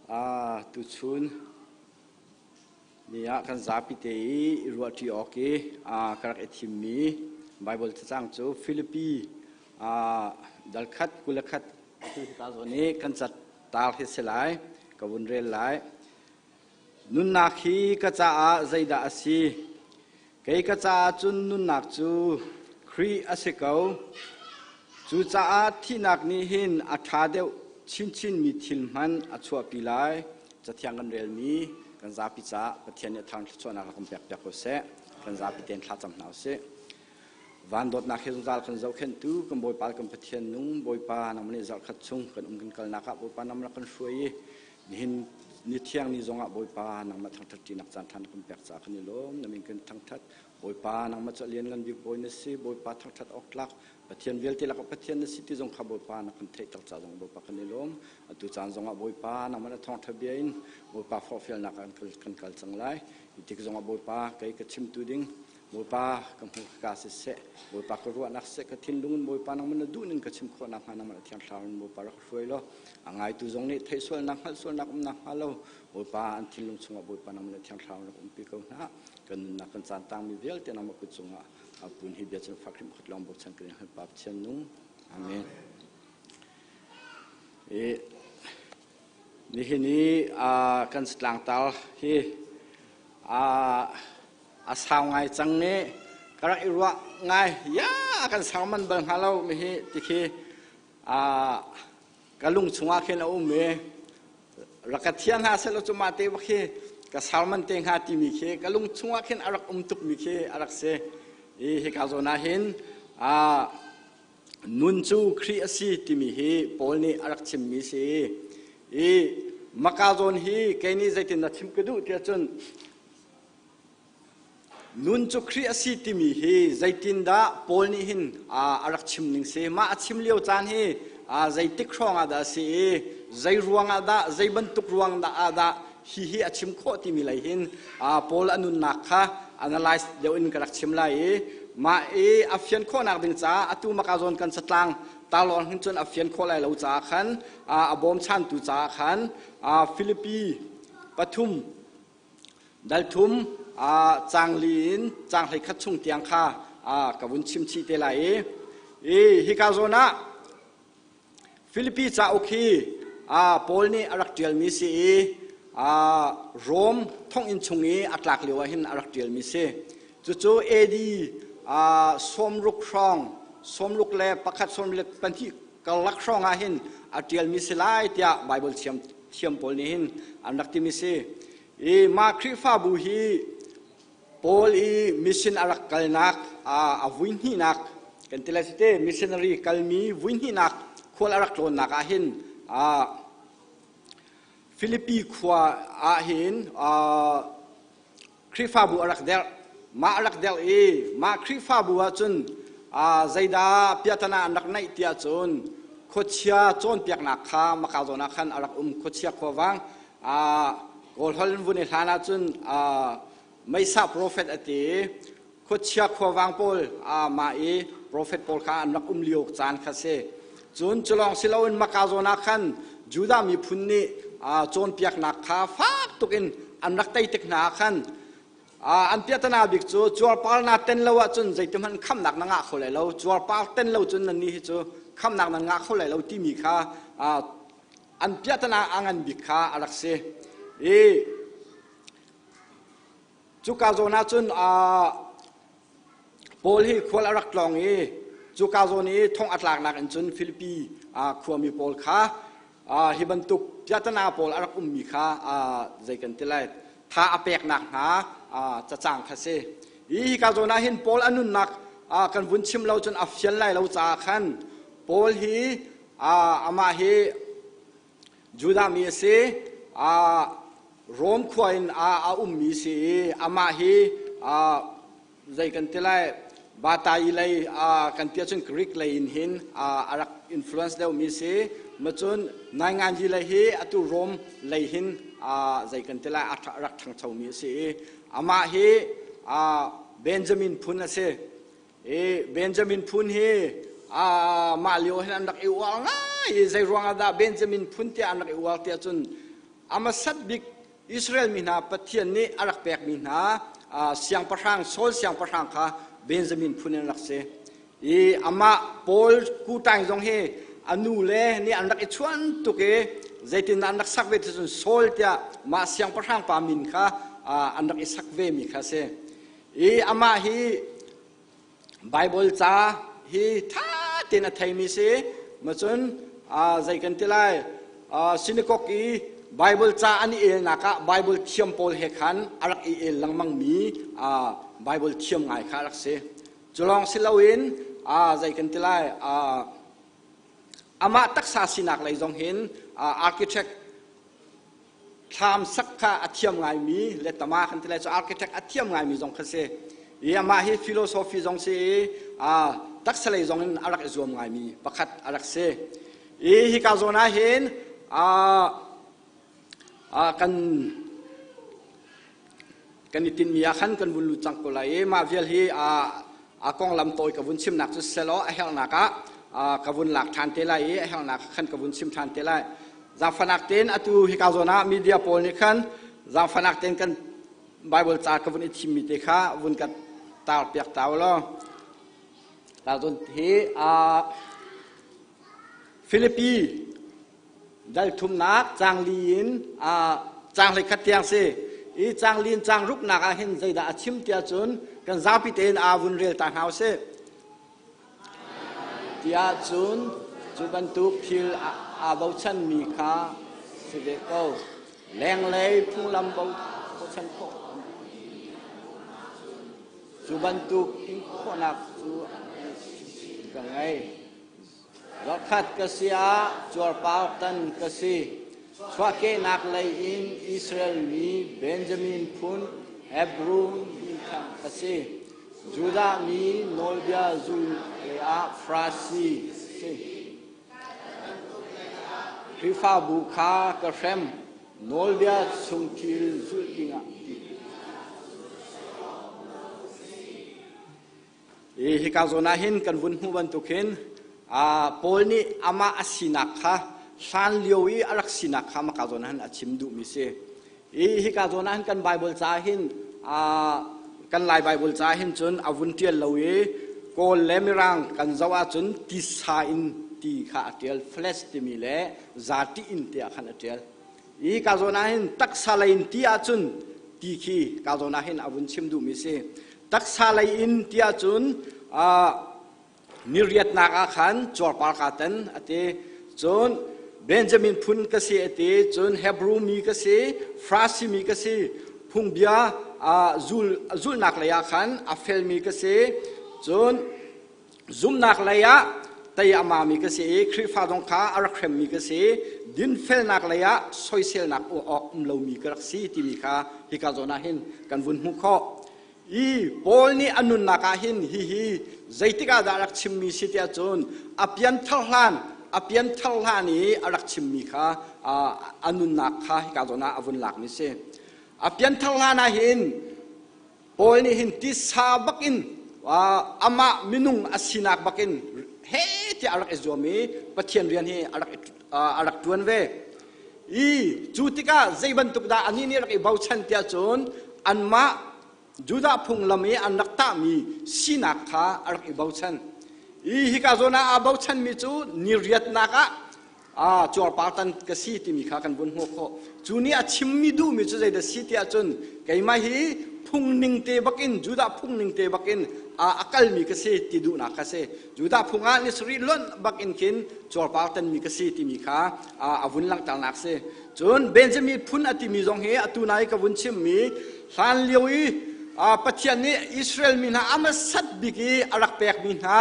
Ah, tuchun ni ah kan zapi te i i ruahṭi awk i ah, ka rak i thimmi Baibal cacang cu Filipi ah, dal khat 21 atu hika zawn i kan cat tar hi si lai, ka vun rel lai. Nunnak hi ka caah zeidah a si? Kei ka caah cun nunnak cu Khrih a si ko. Cucaah thihnak nih hin a ṭha deuh chinchinmi thil hmanh a chuahpi lai. Cathiang kan relmi kan zapi caah Pathian nih a thar thluachuahnak rak kan pekpiak ko seh. Kan zapi tein thlacam hna u sih. Van dawtnak he zungzal kan zohkhenhtu kan Bawipa le kan Pathian nung Bawipa nangmah nih zarhkhat chung kan um kan kalnak ah Bawipa nangmah rak kan hruai i nihin ni thiang ni zongah Bawipa nangmah thangṭhat ṭinak caan ṭha na kan pek caah kan i lawm. Na min kan thangṭhat. Bawipa nangmah cu a lianngan bik Bawi na si. Bawipa thangṭhat awk tlak Pathian vialte lakah Pathian na si ti zong kha Bawipa na kan theihter caah zong Bawipa kan i lawm. Atu caan zongah Bawipa nangmah na thawngṭha bia in Bawipa forhfialnak ah kan kal cang lai. Hi tik zongah Bawipa kei ka chimtu ding Bawipa ka hmurka siseh, Bawipa ka ruahnak siseh, ka thinlung in Bawipa nangmah na duh ning ka chim khawh nakhnga nangmah na Thiang Thlarau in Bawipa rak hruai law, a ngaitu zong nih theih sualnak, hngalh sualnak um nakhnga lo, Bawipa an thinlung chungah Bawipa nangmah na Thiang Thlarau rak umpi ko hna. Kan nunnak kan caan tangmi vialte nangmah kut cungah pun hi bia cun fak hrim khat lawng bochan kan in hal Pa Pathian nung. Amen. I nihin i kan tlangtar hi a sau ngai cang i ka rak i ruah ngai ya kan sau man bal hnga lo mi hi ti khi ka lung chungah khin a um i rak ka thiang hna seh law cu mah te bak khi ka sermon te hnga timi khi ka lung chungah khin a rak um tukmi khi a rak si i hika zawn ah hin nun cu Khrih a si timi hi Paul nih a rak chimmi si i maka zawn hi kei nih zeitin na chim ka duh tiah cun Nun cu Khrih a si timi hi zeitindah Paul nih hin a rak chim ning si? Mah a chim lio caan hi zeitik hrawng ah dah a si i zei ruang ah dah, zei bantuk ruang dah ah dah hi hi a chim khawh timi lei hin Paul a nunnak kha analyze deuh in ka rak chim lai i mah i a fian khawhnak ding caah atu maka zawn kan catlang tarlawng hin cun a fian khawh lai lo caah khan a bawmchantu caah khan Filipi pathum Dal thum caang li in caang 11 chung tiang kha ka vun chim chih te lai i i hika zawn ah Filipi cauk hi Paul nih a rak ṭialmi si i Rom thonginn chung i a tlak lio ah hin a rak ṭialmi si. Cucu AD sawmruk hrawng, 61, 72 karlak hrawng ah hin a ṭialmi si lai tiah Baibal thiam thiam pawl nih hin an rak timi si. I mah Khrihfabu hi Paul i mission a rak kalnak a vui hnihnak kan ti lai te missionary kalmi vui hnihnak khual a rak tlawnnak ah hin Philippi khua ah hin Khrihfabu a rak derh. Mah a rak derh i mah Khrihfabu ahcun zeidah piahtana an rak neih tiah cun khuachia cawnpiaknak kha maka zawn ah khan a rak um. Khuachia khuavang Kawlholh in vun i hlan ahcun Meisa profet a ti i khuachia khuavang pawl mah i profet pawl kha an rak um lio caan kha si. Cun culawng si loin maka zawn ah khan Judah miphun nih cawnpiaknak kha fak tukin an rak tei tik hna ah khan an piahtana bik cu cuarpar naa ten lo ahcun zeitihmanh khamnak na ngah kho lai lo cuarpar ten lo cun nannih hi cu khamnak nan ngah kho lai lo timi kha an piahtana a ngan bik kha a rak si i Cuka zawn ah cun Paul hi khual a rak tlawng i cuka zawn i thong a tlaknak in cun Filipi khuami pawl kha hi bantuk piahtana pawl a rak ummi kha zei kan ti lai tha a peknak hna cacang kha si. Hi hika zawn ah hin Paul a nunnak kan vun chim lo cun a fian lai lo caah khan Paul hi amah hi Judah mi a si. Rom khua in a ummi si i amah hi zei kan ti lai Batai lei kan ti ahcun Greek lei in hin a rak influence deuhmi si. Macun Nainganji lei hi atu Rom lei hin zei kan ti lai a rak ṭhangchomi a si i amah hi Benjamin phun a si. I Benjamin phun hi. Mah lio hin an rak i uar ngai i zei ruangah dah Benjamin phun tiah an rak i uar tiah cun a hmasat bik Israel mi hna Pathian nih a rak pekmi hna siangpahrang Saul siangpahrang kha Benjamin phun in rak si. I amah Paul Kutain zong hi a nu le nih an rak i chuan tuk i zeitin an rak sak ve ti cun Saul tiah mah siangpahrang pa min kha an rak i sak ve mi kha si. I amah hi Bible ca hi tha tein a theimi si. Macun zei kan ti lai synagogue i Bible ca an i elnak ah Bible thiam pawl he khan a rak i el lengmang mi Bible thiam ngai kha a rak si. Cu lawng si loin zei kan ti lai amah taksa sinak lei zong hin architect thlam sak kha a thiam ngaimi letama kan ti lai cu architect a thiam ngaimi zong kha si i amah hi philosophy zong si i taksa lei zong in a rak i zuam ngaimi pakhat a rak si i hika zawn ah hin kan kan i tinhmi ah khan kan vun lut cang ko lai i mah vial hi a konglam tawi ka vun chimnak cu selaw a herhnak ah ka vun lak ṭhan te lai i a herhnak khan ka vun chim ṭhan te lai. Zaangfahnak tein atu hika zawn ah media pawl nih khan zaangfahnak tein kan Bible ca ka vun i thimmi te kha vun ka tar piak ta u law. Ta zawn hi Filipi Dal thumnak caang li in caang hleikhat tiang si. I caang li in caang ruknak ah hin zeidah a chim tiah cun kan zapi tein aa vun rel ta hna usih. Tiah cun cu bantuk thil aa bochanmi kha si ve ko. Lenglei phunglam bochan khawh cu bantuk in khawhnak cu ka ngei. Ralkhat ka si ah cuarpar tan ka si. Chuahkehnak lei in Israel mi Benjamin phun Hebru mi kha ka si. Judah mi nawlbia zul lei ah Farasi si. Khrihfabu kha ka hrem. Nawlbia chung thil zulh dingah ti. Hika zawn ah hin kan vun hmuh bantuk hin Paul nih amah a sinak kha hlan lio i a rak sinak kha maka zawn ah hin a chim duhmi si. I hika zawn ah hin kan Bible ca hin kan Lai Bible ca hin cun a vun ṭial lo i Kawl le Mirang kan zoh ahcun tisa in ti kha a ṭial flesh timi le zati in tiah khan a ṭial. I ka zawn ah hin taksa lei in ti ahcun ti khi ka zawn ah hin a vun chim duhmi si. Taksa lei in ti ahcun ni riatnak ah khan cuarpar kaa tan a ti. Cun Benjamin phun ka si a ti. Cun Hebrew mi ka si, Farasi mi ka si, phungbia zul zulhnak lei ah khan a felmi ka si. Cun Zumhnak lei ah tei a mami ka si i Khrihfa zong kha a rak hremmi ka si. Dinfelnak lei ah soiselnak awk um lomi ka rak si timi kha hika zawn ah hin kan vun hmuh khawh. I Paul nih a nunnak ah hin hihi zeitik ah dah a rak chimmi si tiah cun a pianthar hlan a pianthar hlan i a rak chimmi kha a nunnak kha hika zawn ah a vun lakmi si. A pianthar hlan ah hin Paul nih hin tisa bakin amah minung a sinak bakin he tiah a rak i zuam i Pathian rian hi a rak a rak ṭuan ve. I cu tikah zei bantuk dah anih nih rak i bochan tiah cun anmah Judah phunglam i an rak tahmi sinak kha a rak i bochan. I hika zawn ah aa bochanmi cu ni riatnak ah ah cuarpar tan ka si timi kha kan vun hmuh khawh. Cu nih a chimmi duhmi cu zeidah si tiah cun keimah hi phungning te bakin Judah phungning te bakin a kalmi ka si ti duhnak kha si. Judah phung ah ni sarih lonh bakin khin cuarpar tanmi ka si timi kha a vun langhternak si. Cun Benjamin phun a timi zong hi atu nai ka vun chimmi hlan lio i Pathian nih Israel mi hna a hmasat bik i a rak pekmi hna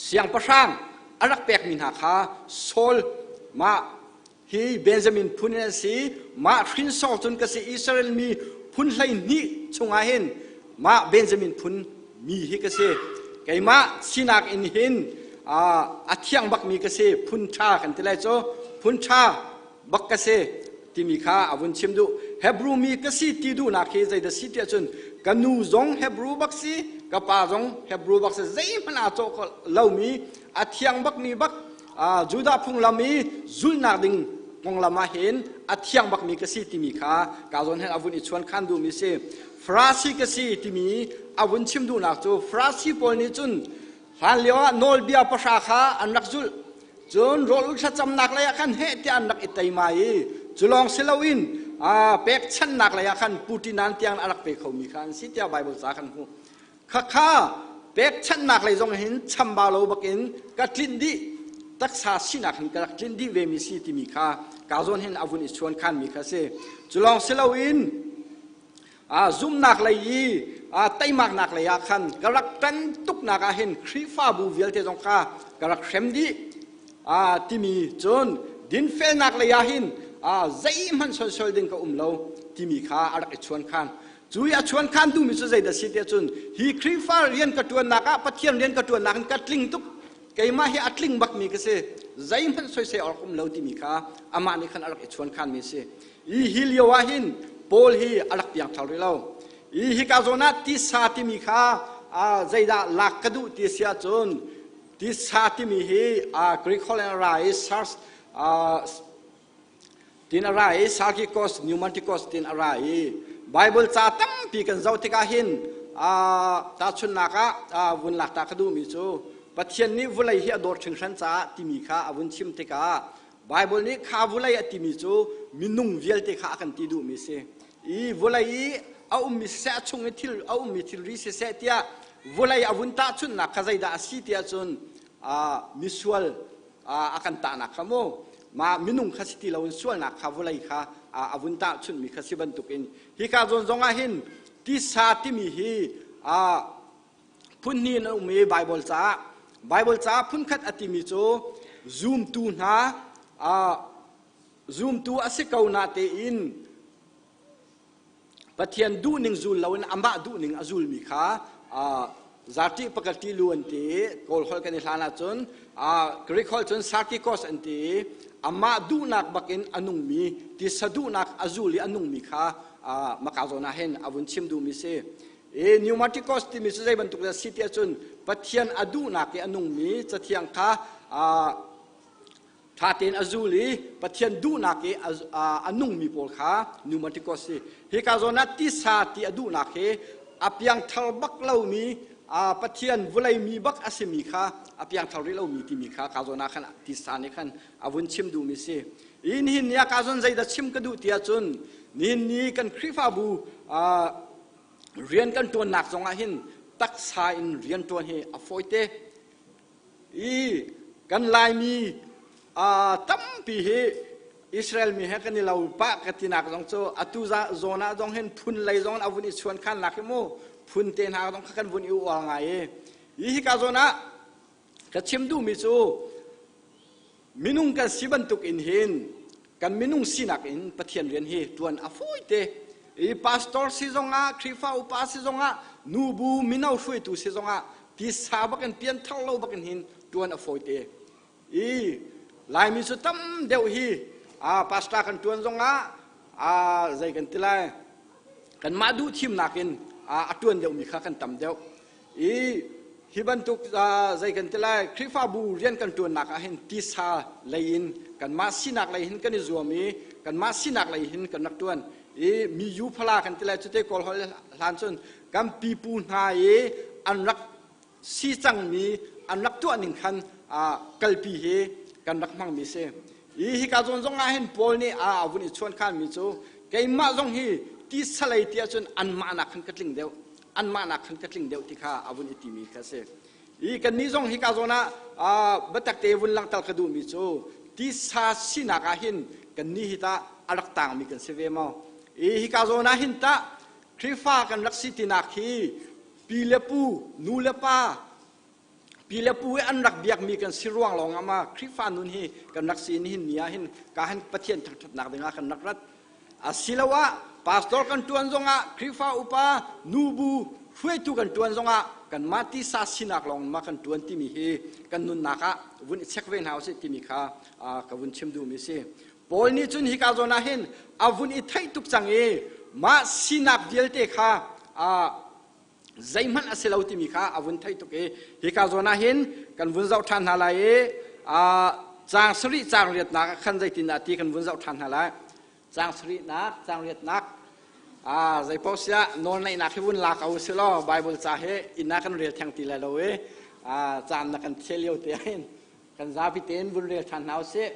siangpahrang a rak pekmi hna kha Saul mah hi Benjamin phun in an si mah hrinsor cun ka si Israel mi phun 12 chungah hin mah Benjamin phun mi hi ka si keimah sinak in hin a thiang bakmi ka si phun ṭha kan ti lai cu phun ṭha bak ka si timi kha a vun chim duh Hebrew mi ka si ti duhnak hi zeidah si tiah cun ka nu zong Hebrew bak si. Ka pa zong Hebrew bak si zeihmanh aa cawh lomi a thiang bakmi bak Judah phunglam i zulhnak ding konglam ah hin a thiang bakmi ka si timi kha ka zawn hin a vun i chuan khan duhmi si. Farasi ka si timi a vun chim duhnak cu Farasi pawl nih cun hlan lio ah nawlbia pahra kha an rak zulh. Cun rawl ul thlacamnak lei ah khan heh tiah an rak i teima i cu lawng si loin pekchanhnak lei ah khan putinan tiang a rak pe khomi kha an si tiah Baibal ca kan hmuh. Khakha pekchanhnak lei zong hin chambau lo bakin ka tlinh dih taksa sinak hin ka rak tlinh dih vemi si timi kha ka zawn hin a vun i chuan khanmi kha si. Cu lawng si loin zumnak lei i teimaknak lei ah khan ka rak ṭan tuknak ah hin Khrihfabu vialte zong kha ka rak hrem dih timi cun dinfelnak lei ah hin zeihmanh soisel ding ka um lo timi kha a rak i chuan khan. Cu i a chuan khan duhmi cu zeidah si tiah cun hi Khrihfa rian ka ṭuannak ah Pathian rian ka ṭuannak in ka tling tuk keimah hi a tling bakmi ka si zeihmanh soisel awk um lo timi kha amah nih khan a rak i chuan khanmi a si. I hi lio ah hin Paul hi a rak piangthar rih lo. I hika zawn ah tisa timi kha zeidah lak ka duh ti si ahcun tisa timi hi Greek holh in a ra i sars tin a ra i sarkikos pneumatikos tin a ra i Bible ca tampi kan zoh tikah hin tahchunhnak ah vun lak ta ka duhmi cu Pathian nih vulei hi a dawt hringhran caah timi kha a vun chim tikah Baibal nih kha vulei a timi cu minung vialte kha a kan ti duhmi si. I vulei i a ummi siseh, a chung i thil a ummi thilri siseh tiah vulei a vun tahchunhnak kha zeidah a si tiah cun misual a kan tahnak kha mu ma minung kha si ti loin sualnak kha vulei kha a vun tahchunhmi kha si bantukin hika zawn zong ah hin tisa timi hi phun hnih in a um i Baibal caah Baibal caah phunkhat a timi cu zumtu hna zumtu a si ko na tein Pathian duhning zul loin amah duhning a zulmi kha zarti pakati lu an ti i Kawl holh kan i hlan ahcun Greek holh cun sarkikos an ti i amah duhnak bakin a nungmi tisa duhnak a zul i a nungmi kha maka zawn ah hin a vun chim duhmi si. I pneumaticos timi cu zei bantuk dah si ti ahcun Pathian a duhnak i a nungmi cathiang kha ṭha tein a zul i Pathian duhnak i a nungmi pawl kha pneumaticos si. Hika zawn ah tisa ti a duhnak hi a piangthar bak lomi Pathian vulei mi bak a simi kha a piangthar rih lomi timi kha ka zawn ah khan tisa nih khan a vun chim duhmi si. I nihin ni ah ka zawn zeidah chim ka duh ti ahcun nihin ni kan Khrihfabu rian kan ṭuannak zongah hin taksa in rian ṭuan hi a fawite i kan Laimi tampi hi Israel mi he kan i lo pah ka tinak zong cu atu zawn ah zong hin phun lei zong a vun i chuan khan lak hi mu phun te hna zong kha kan vun i uar ngai i hika zawn ah ka chim duhmi cu Minung kan si bantuk in hin kan minung sinak in Pathian rian hi ṭuan a fawite. I pastor si zongah, Khrihfa upa si zongah, nubu mino hruaitu si zongah tisa bakin pianthar lo bakin hin ṭuan a fawite. I Laimi cu tam deuh hi pastor kan ṭuan zongah zei kan ti lai kanmah duh thimnak in a ṭuan deuhmi kha kan tam deuh. I hi bantuk zei kan ti lai Khrihfabu rian kan ṭuannak ah hin tisa lei in kanmah sinak lei hin kan i zuam i kanmah sinak lei hin kan rak ṭuan i mi yu phala kan ti lai cute kawl holh hlan cun kan pipu hna i an rak si cangmi an rak tuah ning khan kalpi hi kan rak hmangmi si i hika zawn zong ah hin Paul nih a vun i chuan khanmi cu keimah zong hi tisa lei ti ahcun anmah nak khan ka tling deuh anmah nak khan ka tling deuh ti kha a vun i timi kha a si. I kannih zong hika zawn ah biatak te vun langhter ka duhmi cu tisa sinak ah hin kannih hi tah a rak tangmi kan si ve maw? I hika zawn ah hin tah Khrihfa kan rak si tinak hi pi le pu, nu le pa, pi le pu i an rak biakmi kan si ruang lawng ah ma Khrihfa nun hi kan rak si nihin ni ah hin ka han Pathian thangṭhatnak ding ah kan rak rat. Asiloah pastor kan ṭuan zongah Khrihfa upa nubu hruaitu kan ṭuan zongah kanmah tisa sinak lawng ma kan ṭuan timi hi kan nunnak ah vun i check ve hna usih timi kha ka vun chim duhmi si. Paul nih cun hika zawn ah hin a vun i theih tuk cang i mah sinak vialte kha. Zeihmanh a si lo timi kha a vun theih tuk i hika zawn ah hin kan vun zoh ṭhan hna lai i caang sarih caang riatnak ah khan zeitindah ti kan vun zoh ṭhan hna lai. Caang sarihnak, caang riatnak zeipaoh siah nawlneihnak hi vun la ko si law Bible ca hi inn ah kan rel theng ti lai lo i caan na kan thial lio te hin kan zapi tein vun rel ṭhan hna usih.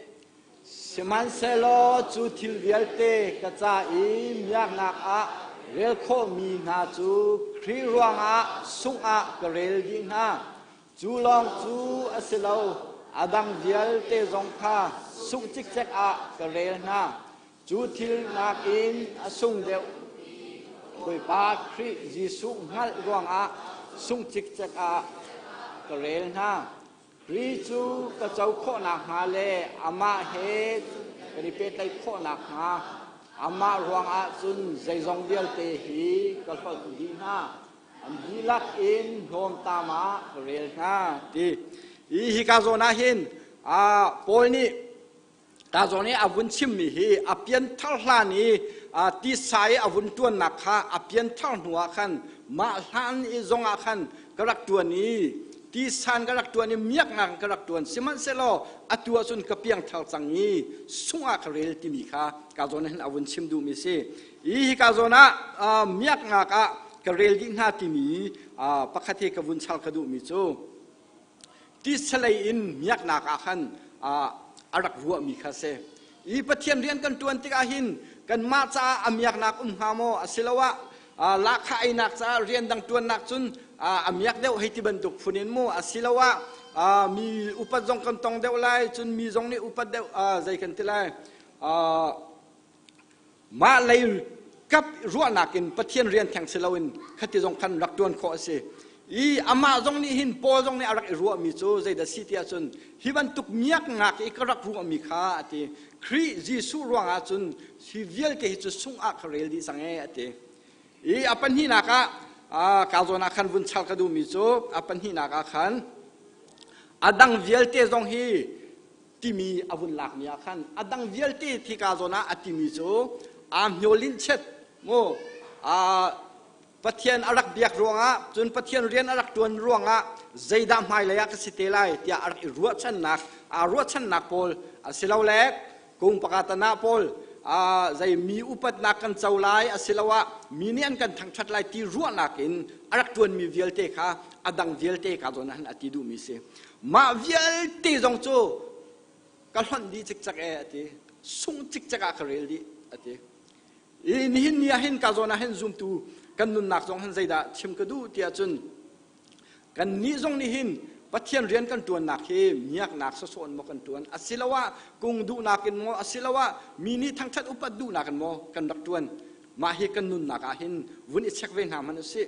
Sihmanhsehlaw cu thil vialte ka ca i miaknak ah rel khawhmi hna cu Khrih ruangah sungh ah ka rel dih hna. Cu lawng cu a si lo, a dang vialte zong kha sungh cikcek ah ka rel hna. Cu thil nakin a sung deuh Bawipa Khrih Jesuh hngalh ruangah sungh cikcek ah ka rel hna. Khrih cu ka co khawh nakhnga le amah he kan i pehtlaih khawh nakhnga amah ruangah cun zeizong vialte hi ka hlonh dih hna. An dihlak in hnawmtam ah ka rel hna ti. Hi hika zawn ah hin Paul nih Ta zawn i a vun chimmi hi a pianthar hlan i tisa i a vun ṭuannak kha a pianthar hnuah khan mah hlan i zongah khan ka rak ṭuan i tisan ka rak ṭuan i miaknak ka rak ṭuan sihmanhsehlaw atu ahcun ka piangthar cang i sungh ah ka rel timi kha ka zawn hin a vun chim duhmi a si. I hika zawn ah miaknak ah ka rel dih hna timi pakhat hi ka vun char ka duhmi cu Tisalei in miaknak ah khan a rak ruahmi kha a si. I Pathian rian kan ṭuan tikah hin kanmah caah a miaknak um hnga maw asiloah lahkhah einak caah rian dang ṭuannak cun a miak deuh hei ti bantuk phun in mu asiloah mi upat zong kan tong deuh lai cun mi zong nih upat deuh zei kan ti lai Mah lei kap ruahnak in Pathian rian theng si loin khati zong khan rak ṭuan khawh a si. I amah zong nih hin Paul zong nih a rak i ruahmi cu zeidah si ti ahcun hi bantuk miaknak i ka rak ruahmi kha a ti. Khrih Jesuh ruangah cun hi vialte hi cu sungh ah ka rel dih cang ee a ti. I a pahnihnak ah ka zawn ah khan vun char ka duhmi cu a pahnihnak ah khan a dang vialte zong hi timi a vun lakmi ah khan a dang vialte thika zawn ah a timi cu aa hniolin chet mu Pathian a rak biak ruangah cun Pathian rian a rak ṭuan ruangah zeidah hmailei ah ka si te lai tiah a rak i ruahchannak aa ruahchannak pawl asilole kung pakatana pawl zei mi upatnak kan co lai asiloah mi nih an kan thangṭhat lai ti ruahnak in a rak ṭuanmi vialte kha a dang vialte ka zawn ah hin a ti duhmi si. Mah vialte zong cu ka hlonh dih cikcek ee a ti. Sungh cikcek ah ka rel dih a ti. I nihin ni ah hin ka zawn ah hin zumtu kan nunnak zong hin zeidah chim ka duh tiah cun kan nih zong nih hin Pathian rian kan ṭuannak hi miaknak sawsawh in maw kan ṭuan asiloah kung duhnak in maw asiloah mi nih thangṭhat upat duhnak in maw kan rak ṭuan mah hi kan nunnak ah hin vun i check ve hna hmanh usih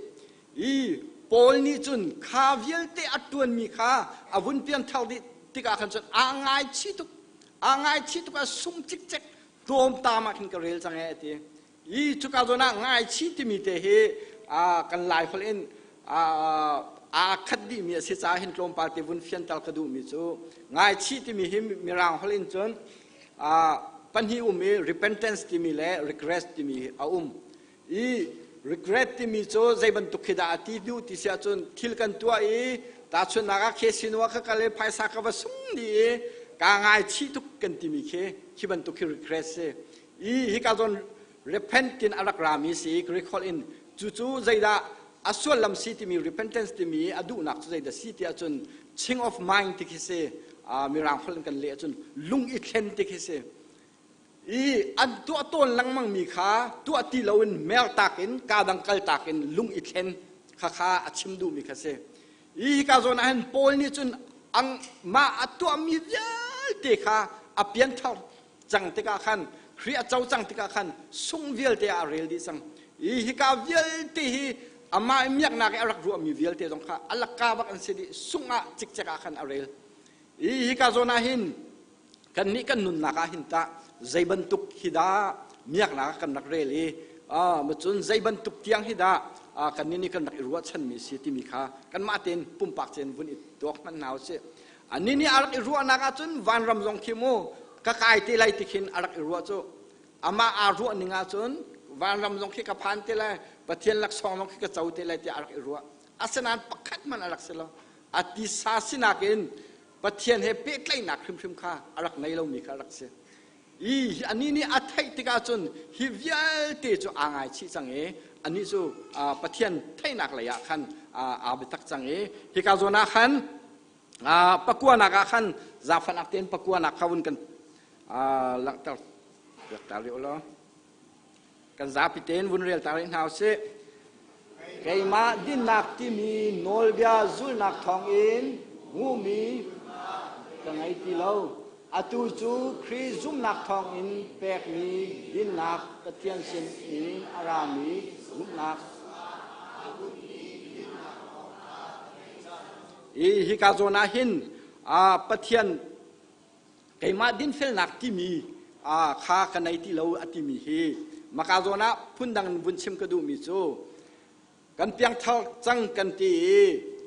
I Paul nih cun kha vialte a ṭuanmi kha a vun pianthar dih tikah khan cun aa ngaichih tuk. Aa ngaichih tuk a sung cikcek tlawmtam ah khin ka rel cang ee a ti. I cuka zawn ah ngaichih timi te hi kan Laiholh in aa khat dihmi a si caah hin tlawmpal te vun fianter ka duhmi cu ngaichih timi hi Mirang holh in cun pahnih um i repentance timi le regret timi a um. I regret timi cu zei bantuk khi dah a ti duh ti si ahcun thil kan tuah i tahchunhnak ah casino ah ka kal i phaisa ka va sung dih i kaa ngaichih tuk kan timi khi khi bantuk khi regret si. I hika zawn repent tin a rak rami si Greek holh in cucu zeidah a sullam si timi repentance timi a duhnak cu zeidah si ti ahcun change of mind ti khi si. Mirang holh in kan leh ahcun lung i thlen ti khi si. I an tuah tawn lengmangmi kha tuah ti loin mertak in kaa dang kaltak in lung i thlen kha kha a chim duhmi kha si. I hika zawn ah hin Paul nih cun ang mah a tuahmi vialte kha a pianthar cang tikah khan Khrih a co cang tikah khan sung vialte ah a rel dih cang. I hika vialte hi amah i miaknak i a rak ruahmi vialte zong kha a lakka bak an si dih sung ah cikcek ah khan a rel. I hika zawn ah hin Kannih kan nunnak ah hin tah zei bantuk hi dah miaknak ah kan rak rel i cun zei bantuk tiang hi dah kannih nih kan rak i ruahchanmi si timi kha kanmah tein pumpak tein vun i tuak hmanh hna usih. Anih nih a rak i ruahnak ahcun vanram zong khi mu ka kai te lai ti khin a rak i ruah cu. Amah aa ruah ning ahcun Vanram zong khi ka phan te lai, Pathian laksawng zong khi ka co te lai tiah a rak i ruah. Asinain pakhat hmanh a rak si lo. A tisa sinak in Pathian he pehtlaihnak hrimhrim kha a rak ngei lomi kha a rak si. I anih nih a theih tikah cun hi vialte cu aa ngaichih cang i anih cu Pathian theihnak lei ah khan aa biatak cang i hika zawn ah khan pakuanak ah khan zaangfahnak tein pakuanak kha vun kan langhter piak rih u law. Kan zapi tein vun rel ta rih hna usih. Keimah dinnak timi nawlbia zulhnak thawngin hmuhmi ka ngei ti lo. Atu cu Khrih zumhnak thawngin pekmi dinnak Pathian sin in a rami zumhnak I hika zawn ah hin Pathian keimah dinfelnak timi kha ka nei ti lo a timi hi maka zawn ah phundang in vun chim ka duhmi cu kan piangthar cang kan ti i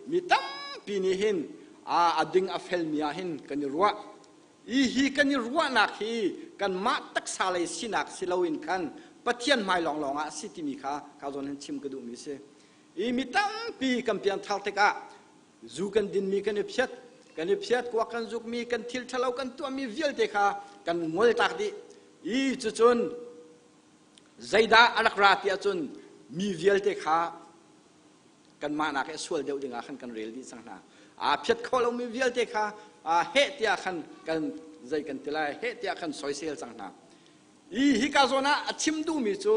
mi tampi nih hin a ding a felmi ah hin kan i ruah i hi kan i ruahnak hi kanmah taksa lei sinak si loin khan Pathian hmai lawnglawng ah a si timi kha ka zawn hin chim ka duhmi si i mi tampi kan piangthar tikah Zu kan dinmi kan i phiat, kan i phiat, kuak kan zukmi, kan thil ṭhalo kan tuahmi vialte kha kan ngoltak dih. I cucun zeidah a rak ra ti ahcun mi vialte kha kanmah nak i sual deuh dingah khan kan rel dih cang hna. Aa phiat kho lomi vialte kha heh tiah khan kan zei kan ti lai, heh tiah khan soisel cang hna. I hika zawn ah a chim duhmi cu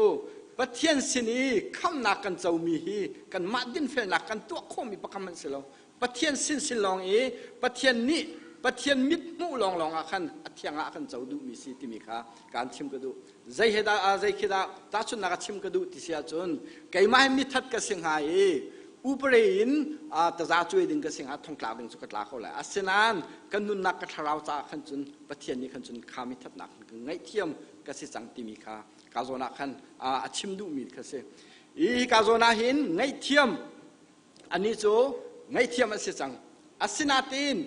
Pathian sin i khamnak kan comi hi kanmah dinfelnak kan tuah khawhmi pakhat hmanh si lo. Pathian sin sin lawng i Pathian nih Pathian mit hmuh lawnglawng ah khan a thiang ah a kan co duhmi si timi kha kaan chim ka duh. Zei he dah zei khi dah tahchunhnak a chim ka duh ti si ahcun keimah hi mithat ka si hnga i upare in taza cuai ding ka si hnga thongtlak ding cu ka tla ko lai. Asinain kan nunnak ka thlarau caah khan cun Pathian nih khan cun kha mithatnak ka ngaihthiam ka si cang timi kha ka zawn ah khan a chim duhmi kha si. Hi ka zawn ah hin ngaihthiam anih cu ngaihthiam an si cang. Asinain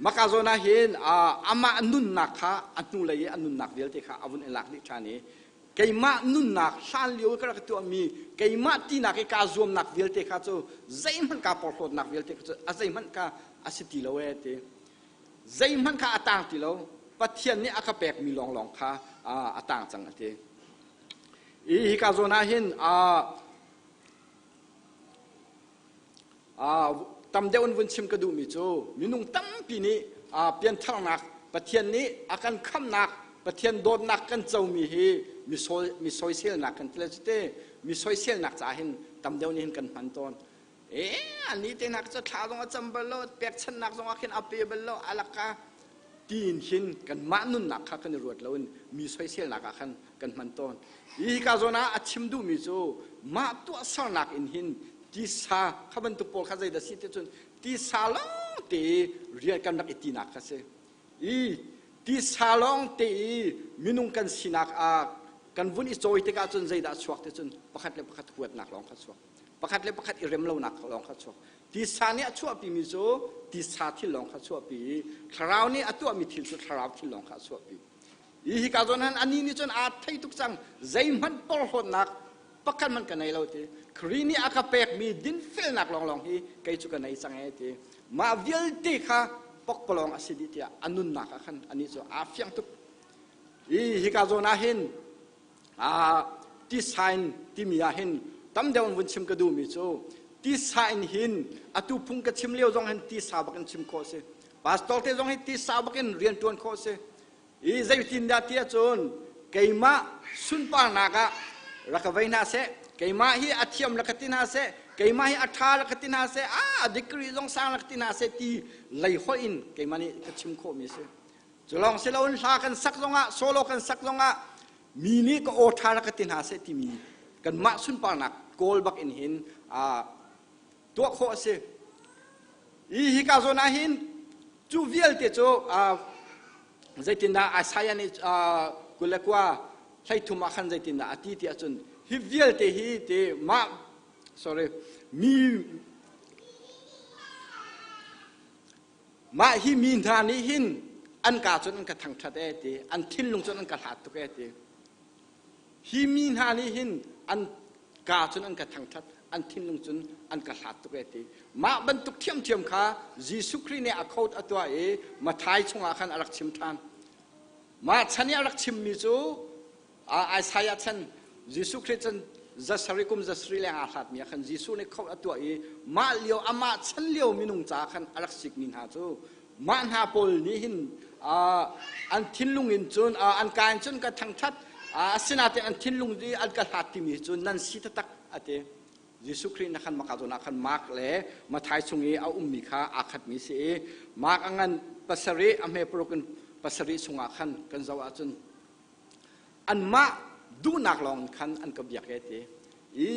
maka zawn ah hin amah nunnak kha a hnulei i a nunnak vialte kha a vun i lak dih ṭhan i keimah nunnak hlan lio i ka rak tuahmi keimah tinak i kaa zuamnak vialte kha cu zeihmanh kaa porhlawtnak vialte kha cu a zeihmanh ka a si ti lo ee ti. Zeihmanh kha a tang ti lo. Pathian nih a ka pekmi lawnglawng kha a tang cang a ti. I hika zawn ah hin tam deuh in vun chim ka duhmi cu minung tampi nih piantharnak Pathian nih a kan khamnak Pathian dawtnak kan comi hi mi soiselnak kan ti le cu te mi soiselnak caah hin tam deuh nih hin kan hman tawn. E ani te hna cu thla zong a cam bal lo pekchanhnak zong ah khin a pe bal lo alaka tiin hin kanmah nunnak kha kan i ruat lo in mi soiselnak ah khan kan hman tawn hi ka zawn ah a chim duhmi cu mah tuahsernak in hin tisa kha bantuk pawl kha zeidah si ti cun tisa lawng te rian kan rak i tinak kha si i tisa lawng te i minung kan sinak ah kan vun i cawi tikah cun zeidah chuak ti cun pakhat le pakhat huatnak lawng kha chuak pakhat le pakhat i rem lonak lawng kha chuak tisa nih a chuahpimi cu tisa thil lawng kha chuahpi i thlarau nih a tuahmi thil cu thlarau thil lawng kha a chuahpi i hika zawn han ani nih cun aa thei tuk cang zeihmanh porhlawtnak pakhat hmanh ka nei lo ti Khrih nih a ka pekmi dinfelnak lawnglawng hi kei cu ka nei cang e ti mah vialte kha pokpalawng a si dih tiah a nunnak ah khan ani cu aa fiang tuk i hika zawn ah hin tisa in timi ah hin tam deuh in vun chim ka duhmi cu tisa in hin atu phung ka chim lio zong hin tisa bak in chim khawh si pastor te zong hi tisa bak in rian tuan khawh si i zeitin dah ti ahcun keimah sunparnak ah rak ka vei hna seh keimah hi a thiam rak ka ti hna seh keimah hi a ṭha rak ka ti hna seh a degree zong sang rak ka ti hna seh ti lei hoih in keimah nih ka chim khawhmi si Cu lawng si loin hla kan sak zongah solo kan sak zongah mi nih ka aw ṭha rak ka ti hna seh timi kanmah sunparnak kawl bak in hin tuah khawh a si. Hi hika zawn ah hin cu vialte cu zeitindah Isaiah nih 29 13 ah khan zeitindah a ti ti ahcun hi vialte hi ti mah sorry mi Mah hi mi hna nih hin an ka cun an ka thangṭhat ee ti, an thinlung cun an ka hlat tuk ee ti. Hi mi hna nih hin an kaa cun an ka thangṭhat, an thinlung cun an ka hlat tuk e ti. Mah bantuk ṭhiamṭhiam kha Jesuh Khrih nih a khote a tuah i Matthai chungah khan a rak chim ṭhan. Mah chan i a rak chimmi cu Isaiah chan Jesuh Khrih chan zasarih kum zasarih leng aa hlatmi ah khan Jesuh nih khote a tuah i mah lio amah chan lio minung caah khan a rak sikmi hna cu mah hna pawl nih hin an thinlung in cun an ka in cun ka thangṭhat asinain an thinlung i an ka hlat timi cu nan si taktak a ti. Jesuh Khrih na khan maka zawn ah khan Mark le Matthai chung i a ummi kha aa khatmi si i Mark a ngan pasarih a hme paruk in pasarih chungah khan kan zoh ahcun anmah duhnak lawng in khan an ka biak e ti i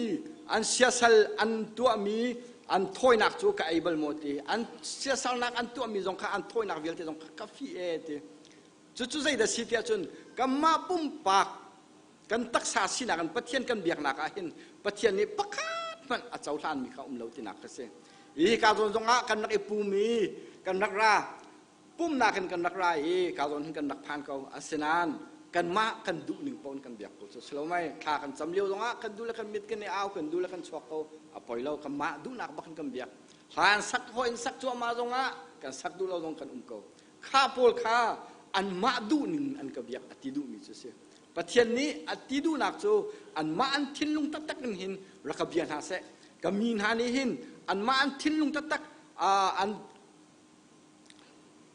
an siasal an tuahmi an thawinak cu ka ei bal maw ti an siasalnak an tuahmi zong kha an thawinak vialte zong kha ka fih e ti cucu zeidah si tiah cun kanmah pumpak kan taksa sinak in Pathian kan biaknak ah hin Pathian nih pakhat hmanh a cohlanmi kha um lo tinak kha si. Hi ka zawn zong ah kan rak i pum i kan rak ra pumnak in kan rak ra i ka zawn hin kan rak phan ko. Asinain kanmah kan duh ning paoh in kan biak ko cu si lo mei thla kan cam lio zong ah kan duh le kan mit kan i au kan duh le kan chuak ko a poi lo kanmah duhnak bak in kan biak hla an sak hawi in sak cuahmah zong ah kan sak duh lo zong kan um ko kha pawl kha anmah duh ning an ka biak a ti duhmi cu si Pathian nih a ti duhnak cu anmah an thinlung taktak in hin rak ka bia hna seh. Ka mi hna nih hin anmah an thinlung taktak an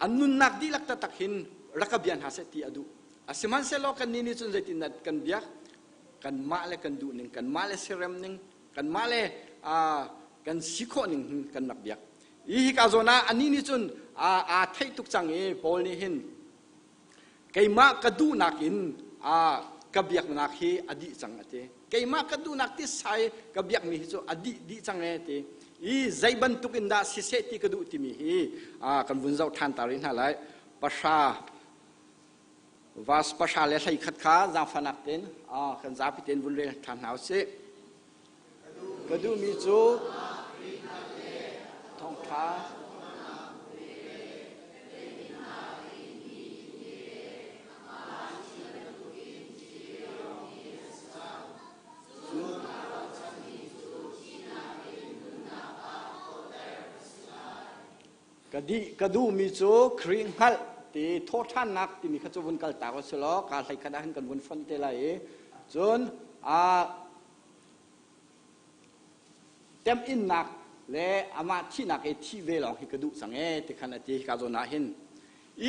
an nunnak dihlak taktak hin rak ka bia hna seh ti a duh. Sihmanhsehlaw kannih nih cun zeitindah kan biak? Kanmah le kan duh ning, kanmah le siarem ning, kanmah le kan si khawh ning hin kan rak biak. Hi hika zawn ah anih nih cun aa theih tuk cang i Paul nih hin Keimah ka duhnak in ka biaknak hi a dih cang a ti. Keimah ka duhnak tisai ka biakmi hi cu a dih dih cang e ti. I zei bantuk in dah siseh ti ka duh timi hi kan vun zoh ṭhan ta rih hna lai. Pahra vas pahra le hlei khat kha zaangfahnak tein kan zapi tein vun rel ṭhan hna usih. Ka duhmi cu thawngṭha Ka dih ka duhmi cu Khrih hngalh ti thawhṭhannak timi kha cu vun kal tak u law ka hlei khat ah hin kan vun fonh te lai i cun temhinnak le amah thihnak i thih ve lawng hi ka duh cang ee ti khan a ti hika zawn ah hin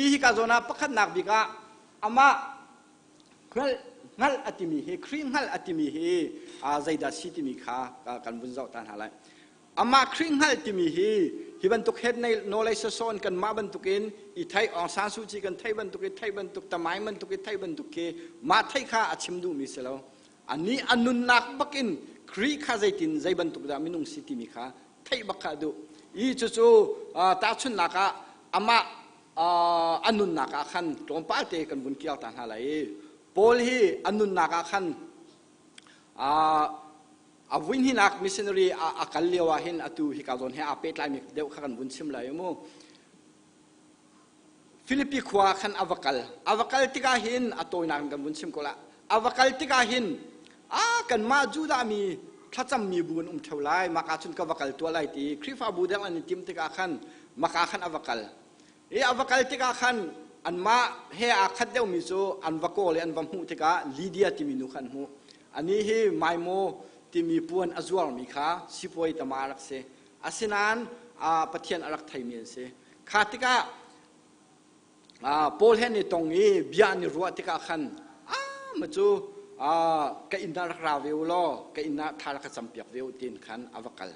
i hika zawn ah pakhatnak bik ah amah hngalh hngalh a timi hi Khrih hngalh a timi hi zeidah si timi kha kan vun zoh ta hna lai Amah Khrih hngalh timi hi hi bantuk head knowledge sawn kanmah bantukin i thei Aung San Suu Kyi kan theih bantuk i theih bantuk tamain bantuk i theih bantuk khi mah theih kha a chim duhmi si lo. Anih a nunnak bakin Khrih kha zeitin zei bantuk dah minung si timi kha theih bak kha a duh. I cucu tahchunhnak ah amah a nunnak ah khan tlawmpal te kan vun kiar ta hna lai i Paul hi a nunnak ah khan A vuihnihnak missionary a kal lio ah hin atu hika zawn he aa pehtlaimi deuh kha kan vun chim lai mu. Philippi khua khan a va kal. A va kal tikah hin a tawinak in kan vun chim ko la. A va kal tikah hin a kanmah Judah mi thlacammi bu an um theo lai maka cun ka va kal tuah lai ti Khrihfabu deng an i tim tikah khan maka khan a va kal. I a va kal tikah khan anmah he aa khat deuhmi cu an va kawl i an va hmuh tikah Lydia timi nu kha an hmuh. Anih hi Maimo timi puan a zuarmi kha sipuai tama a rak si. Asinain Pathian a rak theimi an si. Kha tikah Paul he an i tong i bia an i ruah tikah khan ah ma cu ka inn ah rak ra ve u law ka inn ah thla rak ka campiak ve u tiin khan a va kal.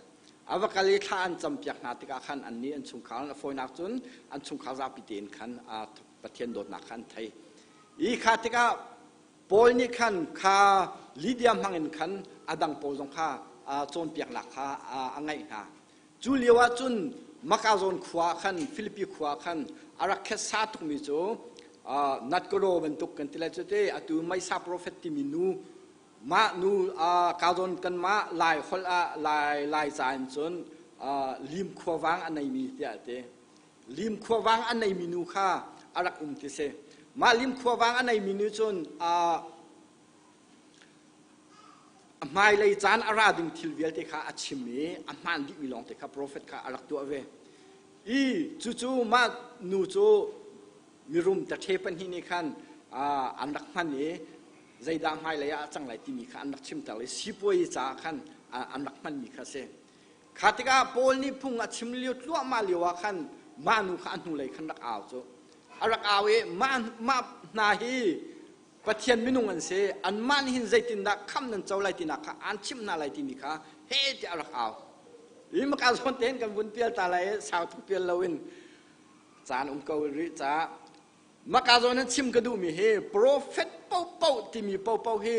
A va kal i thla an campiak hna tikah khan annih an chungkhar an fawinak cun an chungkhar zapi tein khan Pathian dawtnak kha an thei. I kha tikah Paul nih khan kha Lydia hmangin khan a dang pawl zong kha cawnpiaknak kha a ngeih hna. Cu lio ah cun Makazawn khua khan Filipi khua khan a rak khetsa tukmi cu Natkoro bantuk kan ti lai cu te atu Meisa profet timi nu Mah nu kazawn kanmah Lai holh ah Lai Lai ca in cun lim khuavang a neimi tiah a ti. Lim khuavang a neimi nu kha a rak um ti si. Mah lim khuavang a neimi nu cun. A hmailei caan a ra ding thil vialte kha a chim i a hmaan dihmi lawngte kha profet kha a rak tuah ve. I cucu mah nu cu mirum ṭaṭhe pahnih nih khan an rak hman i zeidah hmailei ah a cang lai timi kha an rak chimter i sipuai caah khan an rak hmanmi kha a si. Kha tikah Paul nih phung a chim lio tluahmah lio ah khan mah nu kha a hnulei khan rak au cu. A rak au i mah, mah hna hi Pathian minung an si, anmah nih hin zeitindah khamh nan co lai tinak kha aan chimh hna lai timi kha heh tiah a rak au. Hi maka zawn tein kan vun pial ta lai i sau tuk pial loin caan um ko rih caah maka zawn in chim ka duhmi hi profet popo timi popo hi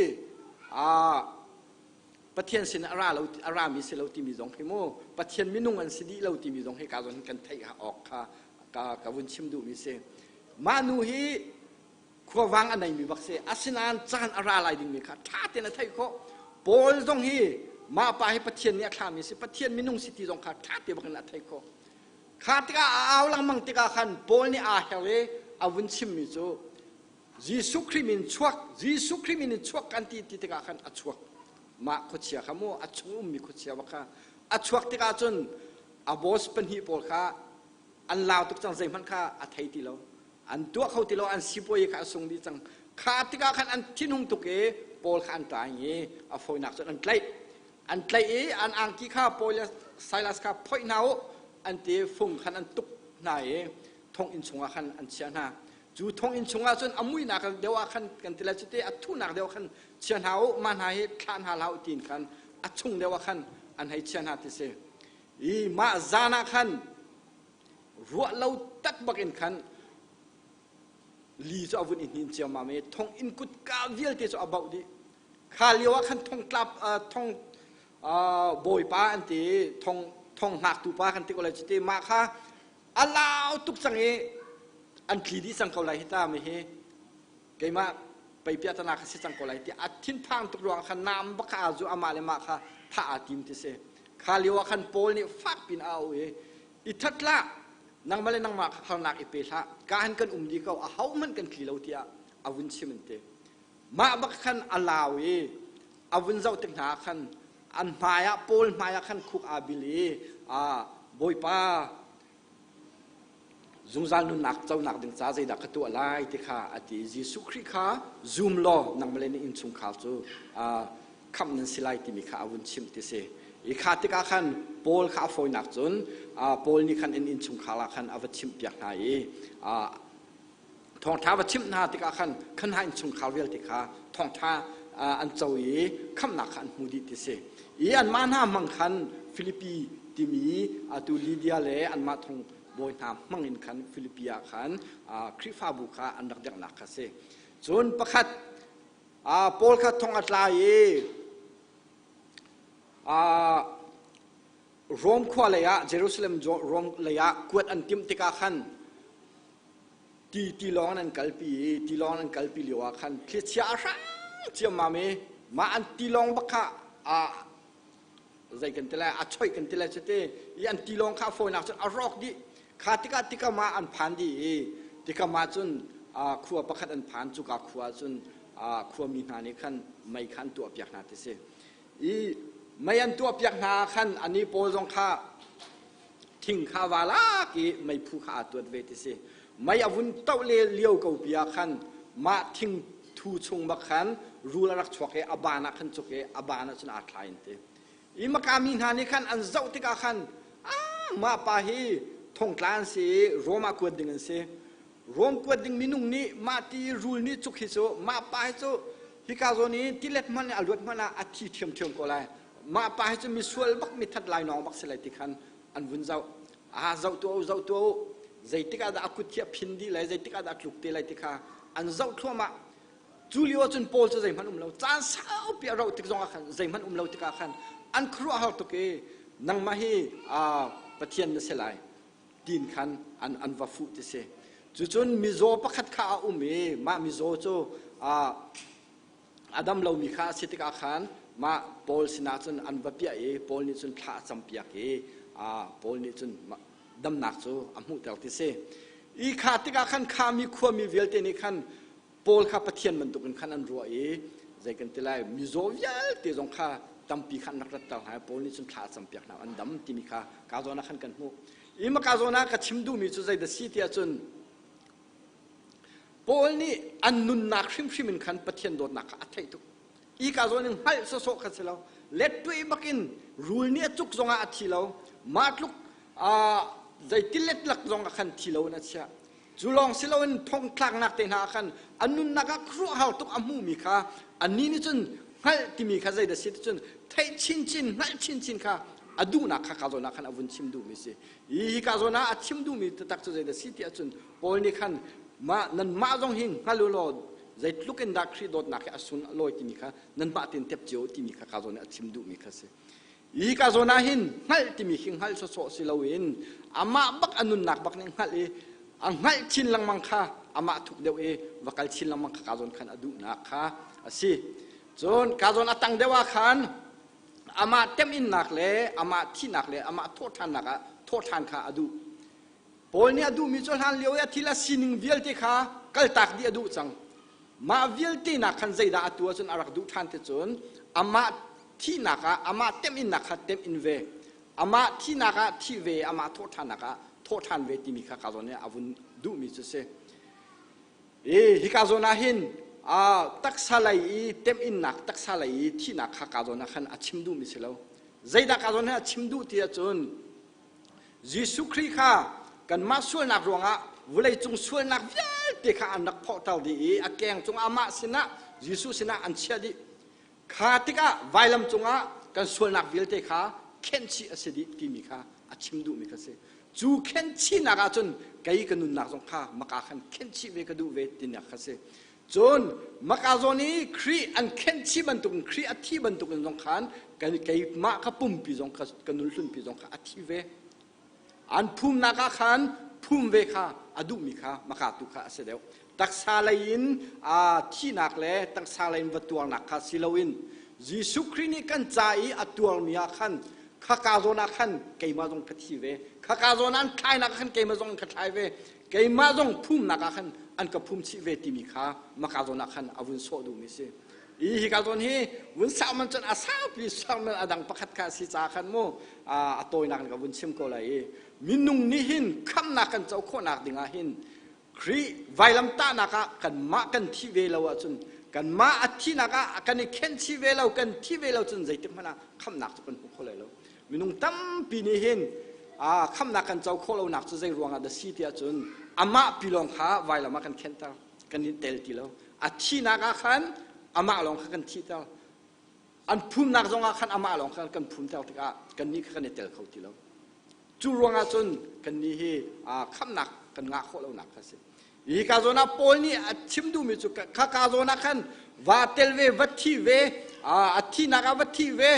Pathian sin a ra lo a rami si lo timi zong hi mu Pathian minung an si dih lo timi zong hi ka zawn kan theih awk kha ka ka vun chim duhmi si. Mah nu hi khuavang a neimi bak si. Asinain caan a ra lai dingmi kha ṭha tein a theih khawh. Paul zong hi mah pa hi Pathian nih a thlahmi si, Pathian minung si ti zong kha ṭha te bak in a theih khawh. Kha tikah a au lengmang tikah khan Paul nih aa her i a vun chimmi cu Jesuh Khrih min chuak, Jesuh Khrih min in chuak kan ti ti tikah khan a chuak. Mah khuachia kha mu a chung ummi khuachia bak kha a chuak tikah cun a boss pahnih pawl kha an lau tuk cang zeihmanh kha a thei ti lo. An tuah kho ti lo, an sipuai kha a sung dih cang. Kha tikah khan an thinhung tuk i Paul kha an ṭaing i a fawinak cun an tlaih. An tlaih i an angki kha Paul le Silas kha phoih hna u an ti fung khan an tuk hna i thonginn chungah khan an chiah hna. Cu thonginn chungah cun a muihnak deuh ah khan kan ti lai cu te a thuhnak deuh ah khan chia hna u, mah hna hi thlah hna hlah u tiin khan a chung deuh ah khan an hei chia hna ti si. I mah zan ah khan ruah lo tak bak in khan li cu a vun i hnin ciammam i thonginn kutka vialte cu a bauh dih. Kha lio ah khan thongtlap thong bawipa an ti thong thong hngaktu pa kan ti ko lai cu ti mah kha a lau tuk cang i an tli dih cang ko lai hi ta mi hi keimah pei piahtana kha si cang ko lai ti a thinphang tuk ruang khan nam bak kha aa zu amah le mah kha thah aa tim ti si kha lio ah khan Paul nih fak pin a au i i that hlah nangmah le nangmah kha harnak i pe hlah ka han kan um dih ko a ho hmanh kan tli lo tiah a vun chim an ti mah bak khan a lau i a vun zoh tik hna ah khan an hmai ah Paul hmai ah khan khuk aa bil i Bawipa zungzal nunnak conak ding ca zeidah ka tuah lai ti kha a ti Jesuh Khrih kha zum law nangmah le na innchungkhar cu khamh nan si lai timi kha a vun chimh ti si i kha tikah khan Paul kha a fawinak cun Paul nih khan an innchungkhar ah khan a va chimhpiak hna i Thawngṭha va chimh hna tikah khan khan hna innchungkhar vialte kha thawngṭha an co i khamhnak kha an hmu dih ti si. I anmah hna hmang khan Filipi timi atu Lydia le anmah thong bawi hna hmang in khan Filipi ah khan Khrihfabu kha an rak derhnak kha si. Cun pakhat Paul kha thong a tla i Rom khua lei ah Jerusalem Rom lei ah kuat an timh tikah khan ti tilawng in an kalpi i tilawng in an kalpi lio ah khan thlichia a hrang ciammam i mah an tilawng bak kha a zei kan ti lai a choih kan ti lai cuti i an tilawng kha a fawinak cun a rawk dih kha tikah tikam ah an phan dih i tikam ah cun khua pakhat an phan cuka khua ah cun khuami hna nih khan mei kha an tuahpiak hna ti si i mei an tuahpiak hna ah khan ani pawl zong kha thing kha va lak i meiphu kha aa tuat ve ti si mei a vun toh le lio ko pi ah khan mah thing thu chung bak khan rul a rak chuak i a ban ah khan cuk i a ban ah cun aa thlai in ti i maka mi hna nih khan an zoh tikah khan ah mah pa hi thongtla an si i Rome ah kuat ding an si Rome kuat ding minung nih mah ti rul nih cuk hi cu mah pa hi cu hika zawn i tilet hmanh a luat hmanh ah a thi ṭhiamṭhiam ko lai mah pa hi cu misual bak mithat lainawng bak si lai ti khan an vun zoh ah zoh tuah u zoh tuah u zeitik ah dah a kut khi a phin dih lai zeitik ah dah a tluk te lai ti kha an zoh thluahmah cu lio ah cun Paul cu zeihmanh um lo caan saupi a rauh tik zongah khan zeihmanh um lo tikah khan an khuaruahhar tuk i nangmah hi Pathian na si lai tin khan an an va fuh ti si cucun mizaw pakhat kha a um i mah mizaw cu a dam lomi kha a si tikah khan mah Paul sinah cun an va piah i Paul nih cun thla a campiak i Paul nih cun damnak cu a hmuhter ti si. I kha tikah khan kha mi khuami vialte nih khan Paul kha Pathian bantukin khan an ruah i zei kan ti lai mizaw vialte zong kha tampi kha an rak ratter hna i Paul nih cun thla a campiak hna an dam timi kha ka zawn ah khan kan hmuh. I maka zawn ah ka chim duhmi cu zei dah si ti ahcun Paul nih an nunnak hrimhrim in khan Pathian dawtnak kha a theih tuk. I ka zawn in hngalh sawsawh kha si lo. Lettuih bakin rul nih a cuk zongah a thi lo. Mah tluk zei tilet lak zong ah khan thi lo in a chiah. Cu lawng si loin thongtlaknak te hna ah khan an nunnak ah khuaruahhar tuk a hmuhmi kha annih nih cun hngalh timi kha zeidah si ti cun theih chinchin hngalh chinchin kha a duhnak kha ka zawn ah khan a vun chim duhmi si. Hi hi ka zawn ah a chim duhmi taktak cu zeidah si ti ahcun Paul nih khan mah nanmah zong hi hngal u law zeitluk in dah Khrih dawtnak hi a sun a lawi timi kha nanmah tein tep cio timi kha ka zawn ah a chim duhmi kha si. Hi ka zawn ah hin hngalh timi khi hngalh sawsawh si loin amah bak a nunnak bak nih hngalh i a hngalh chin lengmang kha amah thuk deuh i va kal chin lengmang kha ka zawn khan a duhnak kha a si. Cun ka zawn a tang deuh ah khan amah temhinnak le amah thihnak le amah thawhṭhannak ah thawhṭhan kha a duh. Paul nih a duhmi cu hlan lio i a thil a sining vialte kha kaltak dih a duh cang. Mah vialte nak khan zeidah a tu ahcun a rak duh ṭhan ti cun amah thihnak ah amah temhinnak kha temh ve amah thihnak ah thih ve amah thawhṭhannak ah thawhṭhan ve timi kha ka zawn i a vun duhmi cu si. I hika zawn ah hin taksa lei i temhinnak taksa lei i thihnak kha ka zawn ah khan a chim duhmi si lo. Zeidah ka zawn hi a chim duh ti ahcun Jesuh Khrih kha kanmah sualnak ruangah vawleicung sualnak vialte kha an rak phawhter dih i a keng cungah amah sinah Jesuh sinah an chiah dih. Kha tikah vailam cungah kan sualnak vialte kha khenhchih a si dih timi kha a chim duhmi kha si. Cu khenhchihnak ahcun kei ka nunnak zong kha maka khan khenhchih ve ka duh ve tinak kha si. Cun maka zawn i Khrih an khenhchih bantukin Khrih a thi bantukin zong khan keimah ka pumpi zong ka, ka nunhlunpi zong kha a thi ve. An phumnak ah khan phum ve kha a duhmi kha maka tu kha a si deuh. Taksa lei in thihnak le taksa lei in va tuarnak kha si loin Jesuh Khrih nih kan ca i a tuarmi ah khan khaka zawn ah khan keimah zong ka thi ve. Khaka zawn ah an thlainak ah khan keimah zong ka thlai ve. Keimah zong phumnak ah khan an ka phum chih ve timi kha maka zawn ah khan a vun sawh duhmi si. I hika zawn hi vun sau man cun a saupi sermon a dang pakhat kha a si caah khan mu a tawinak in ka vun chim ko lai i minung nih hin khamhnak kan co khawhnak ding ah hin Khrih vailamtahnak ah kanmah kan thih ve lo ahcun kanmah a thihnak ah kan i khenhchih ve lo kan thih ve lo cun zeitik hmanh ah khamhnak cu kan hmu kho lai lo. Minung tampi nih hin khamhnak kan co khawh lonak cu zei ruangah dah si tiah cun amah pi lawng kha vailam ah kan khenhter kan i tel ti lo. A thihnak ah khan amah lawng kha kan thihter. An phumnak zongah khan amah lawng kha kan phumter tikah kannih kha kan i tel kho ti lo. Cu ruangah cun kannih hi khamhnak kan ngah khawh lonak kha a si. Hi ka zawn ah Paul nih a chim duhmi cu kha ka zawn ah khan va tel ve, va thi ve, a thihnak ah va thi ve,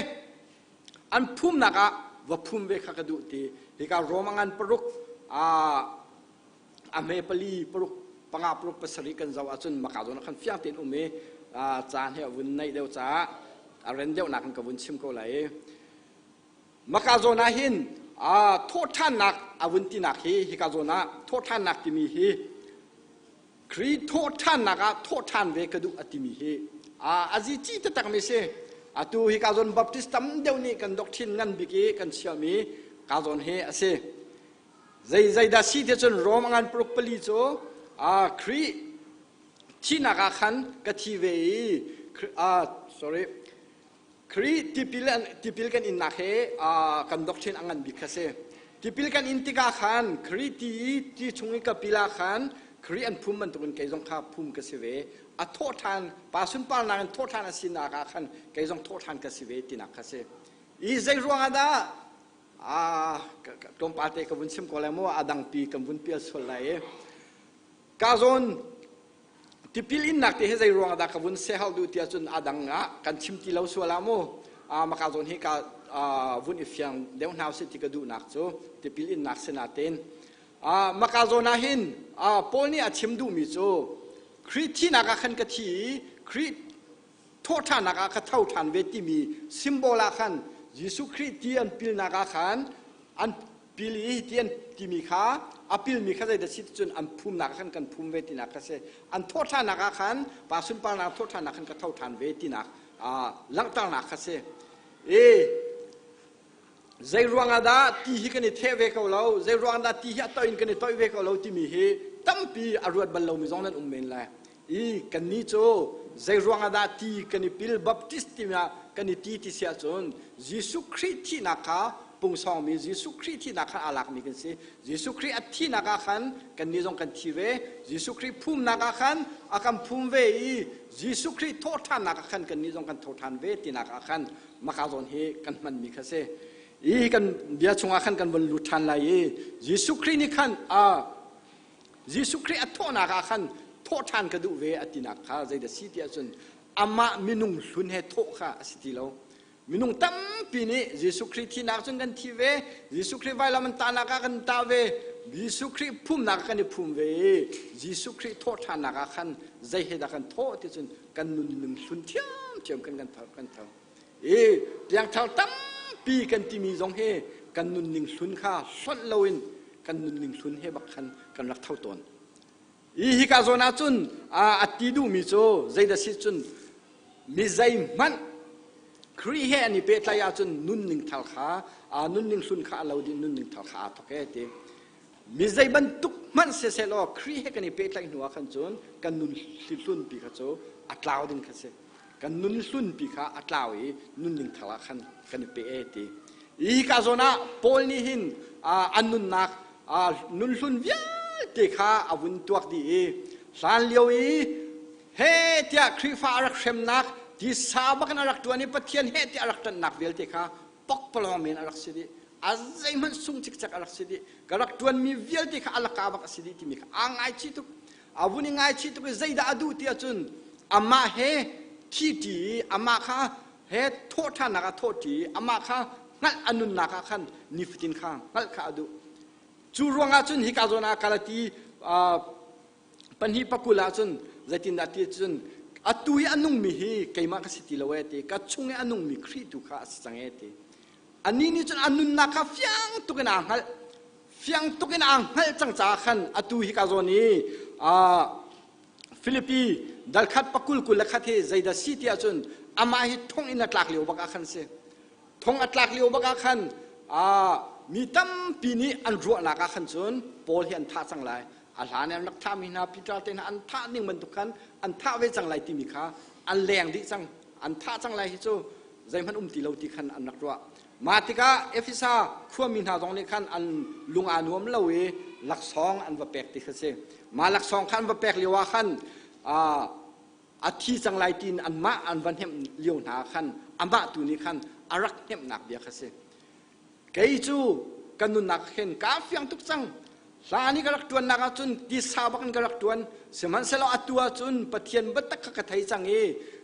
an phumnak ah va phum ve kha ka duh ti. Hika Rome a ngan paruk a hme pali paruk panga paruk pasarih kan zoh ahcun maka zawn ah khan fiang tein um i caan he a vun naih deuh caah a ren deuhnak in ka vun chim ko lai i Maka zawn ah hin thawhṭhannak a vun tinak hi hika zawn ah thawhṭhannak timi hi Khrih thawhṭhannak ah thawhṭhan ve ka duh a timi hi a zici taktakmi si. Atu hika zawn Baptist tam deuh nih kan doctrine ngan bik i kan chiahmi ka zawn hi a si. Zei zeidah si ti cun Rom a ngan paruk pali cu Khrih thihnak ah khan ka thi ve i sorry Khrih tipil, tipil kan innak he kan doctrine a ngan bik kha si. Tipil kan in tikah khan Khrih ti i ti chung i ka pil ah khan Khrih an phum bantukin kei zong kha phum ka si ve. A thawhṭhan, pa sunparnak in thawhṭhan a sinak ah khan kei zong thawhṭhan ka si ve tinak kha si. I zei ruangah dah tlawmpal te ka vun chim ko lai mu a dangpi kan vun pial sual lai i Ka zawn tipil innak te hi zei ruang dah ka vun sehal duh tiah cun a dang ah kan chim ti lo sual ah mu maka zawn hi ka vun i fiang deuh hna usih ti ka duhnak cu tipil innak sinatein maka zawn ah hin Paul nih a chim duhmi cu Khrih thihnak ah khan ka thi i Khrih thawhṭhannak ah ka tho ṭhan ve timi symbol ah khan Jesuh Khrih ti an pilnak ah khan an. Pil i ti an timi kha a pilmi kha zeidah si cun an phumnak ah khan kan phum ve tinak kha si. An thawhṭhannak ah khan pa sunparnak thawhṭhannak khan ka tho ṭhan ve tinak langhternak kha si. I zei ruangah dah ti hi kan i theh ve ko lo, zei ruangah dah ti hi a toih in kan i toih ve ko lo timi hi tampi a ruat bal lomi zong nan um men lai. I kannih cu zei ruangah dah ti kan i pil baptist timi ah kan i ti ti si ahcun Jesuh Khrih thihnak kha pungsawngmi Jesuh Khrih thihnak khan aa lakmi kan si. Jesuh Khrih a thihnak ah khan kannih zong kan thi ve. Jesuh Khrih phumnak ah khan a kan phum ve i Jesuh Khrih thawhṭhannak ah khan kannih zong kan tho ṭhan ve tinak ah khan maka zawn hi kan hmanmi kha si. I kan bia chungah khan kan von lut ṭhan lai i Jesuh Khrih nih khan a Jesuh Khrih a thawhnak ah khan thawh ṭhan ka duh ve a tinak kha zeidah si ti ahcun amah minung hlun he thawh kha a si ti lo. Minung tampi nih Jesuh Khrih thihnak cun kan thi ve, Jesuh Khrih vailam an tahnak ah kan tah ve, Jesuh Khrih phumnak ah kan i phum ve i Jesuh Khrih thawh ṭhannak ah khan zei he dah kan thawh ti cun kan nunning hlun ṭhiamṭhiam khan kan tho kan tho. I piangthar tampi kan timi zong hi kan nunning hlun kha hlonh loin kan nunning hlun he bak khan kan rak tho tawn. I hika zawn ah cun a ti duhmi cu zeidah si cun mi zeihmanh Khrih he an i pehtlaih ahcun nunning thar kha nunning hlun kha a lo dih nunning thar kha aa thawk e ti. Mi zei bantuk hmanh siseh law Khrih he kan i pehtlaih hnu ah khan cun kan nun hlunpi kha cu a tlau ding kha si. Kan nun hlunpi kha a tlau i nunning thar ah khan kan i pe e ti. Hi ka zawn ah Paul nih hin an nunnak nun hlun vialte kha a vun tuak dih i hlan lio i he tiah Khrihfa a rak hremnak tisa bak in a rak ṭuan i Pathian he tiah a rak ṭanhnak vialte kha pokpalawng men a rak si dih. A zeihmanh sung cikcek a rak si dih. Ka rak ṭuanmi vialte kha a laka bak a si dih timi kha aa ngaichih tuk. A vun i ngaichih tuk i zeidah a duh ti ahcun amah he thi ṭi i amah kha he thawhṭhannak ah thawhṭi i amah kha hngalh a nunnak ah khan nifatin kha hngalh kha a duh. Cu ruangah cun hika zawn ah Galati pahnih pakul ah cun zeitindah ti cun atu i a nungmi hi keimah ka si ti lo ee ti ka chung i a nungmi Khrih tu kha a si cang ee ti anih nih cun a nunnak kha fiang tuk in aa hngalh fiang tuk in aa hngalh cang caah khan atu hi ka zawn i Filipi dalkhat pakul 21 hi zeidah si ti ahcun amah hi thong in a tlak lio bak ah khan si Thong a tlak lio bak ah khan mi tampi nih an ruahnak ah khan cun Paul hi an thah cang lai. A hlan in an rak thahmi hna Peter te hna an thah ning bantuk khan an thah ve cang lai timi kha an leng dih cang. An thah cang lai hi cu zeihmanh um ti lo ti khan an rak ruah. Mah tikah Efesa khuami hna zong nih khan an lung aa nuam lo i laksawng an va pek ti kha si. Mah laksawng kha an va pek lio ah khan a thi cang lai tiin anmah an va hnemh lio hna khan amah tu nih khan a rak hnemhnak bia kha si. Kei cu ka nunnak khin kaa fiang tuk cang. Hlan i ka rak ṭuannak ahcun tisa bak in ka rak ṭuan. Sihmanhsehlaw atu ahcun Pathian biatak kha ka thei cang i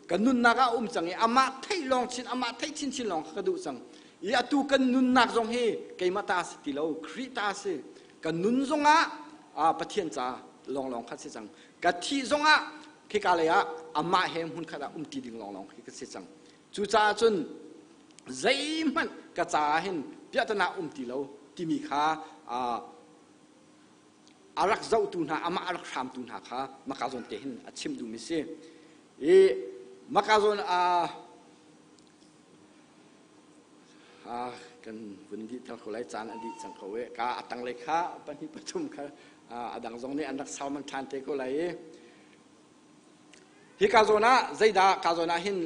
ka nunnak ah a um cang i amah theih lawng chin amah theih chinchin lawng kha ka duh cang. I atu kan nunnak zong hi keimah ta si ti lo, Khrih ta si. Ka nun zongah Pathian ca lawnglawng kha si cang. Ka thih zongah khika lei ah amah he hmunkhat ah umṭi ding lawnglawng khi ka si cang. Cucaah cun zeihmanh ka caah hin piahtana um ti lo timi kha a rak zohtu hna amah a rak hramtu hna kha maka zawn te hin a chim duhmi si. I maka zawn kan vun dih tel ko lai caan a dih cang ko e ka a tanglei kha pahnih pathum kha a dang zong nih an rak sauman ṭhan te ko lai i hika zawn ah zeidah ka zawn ah hin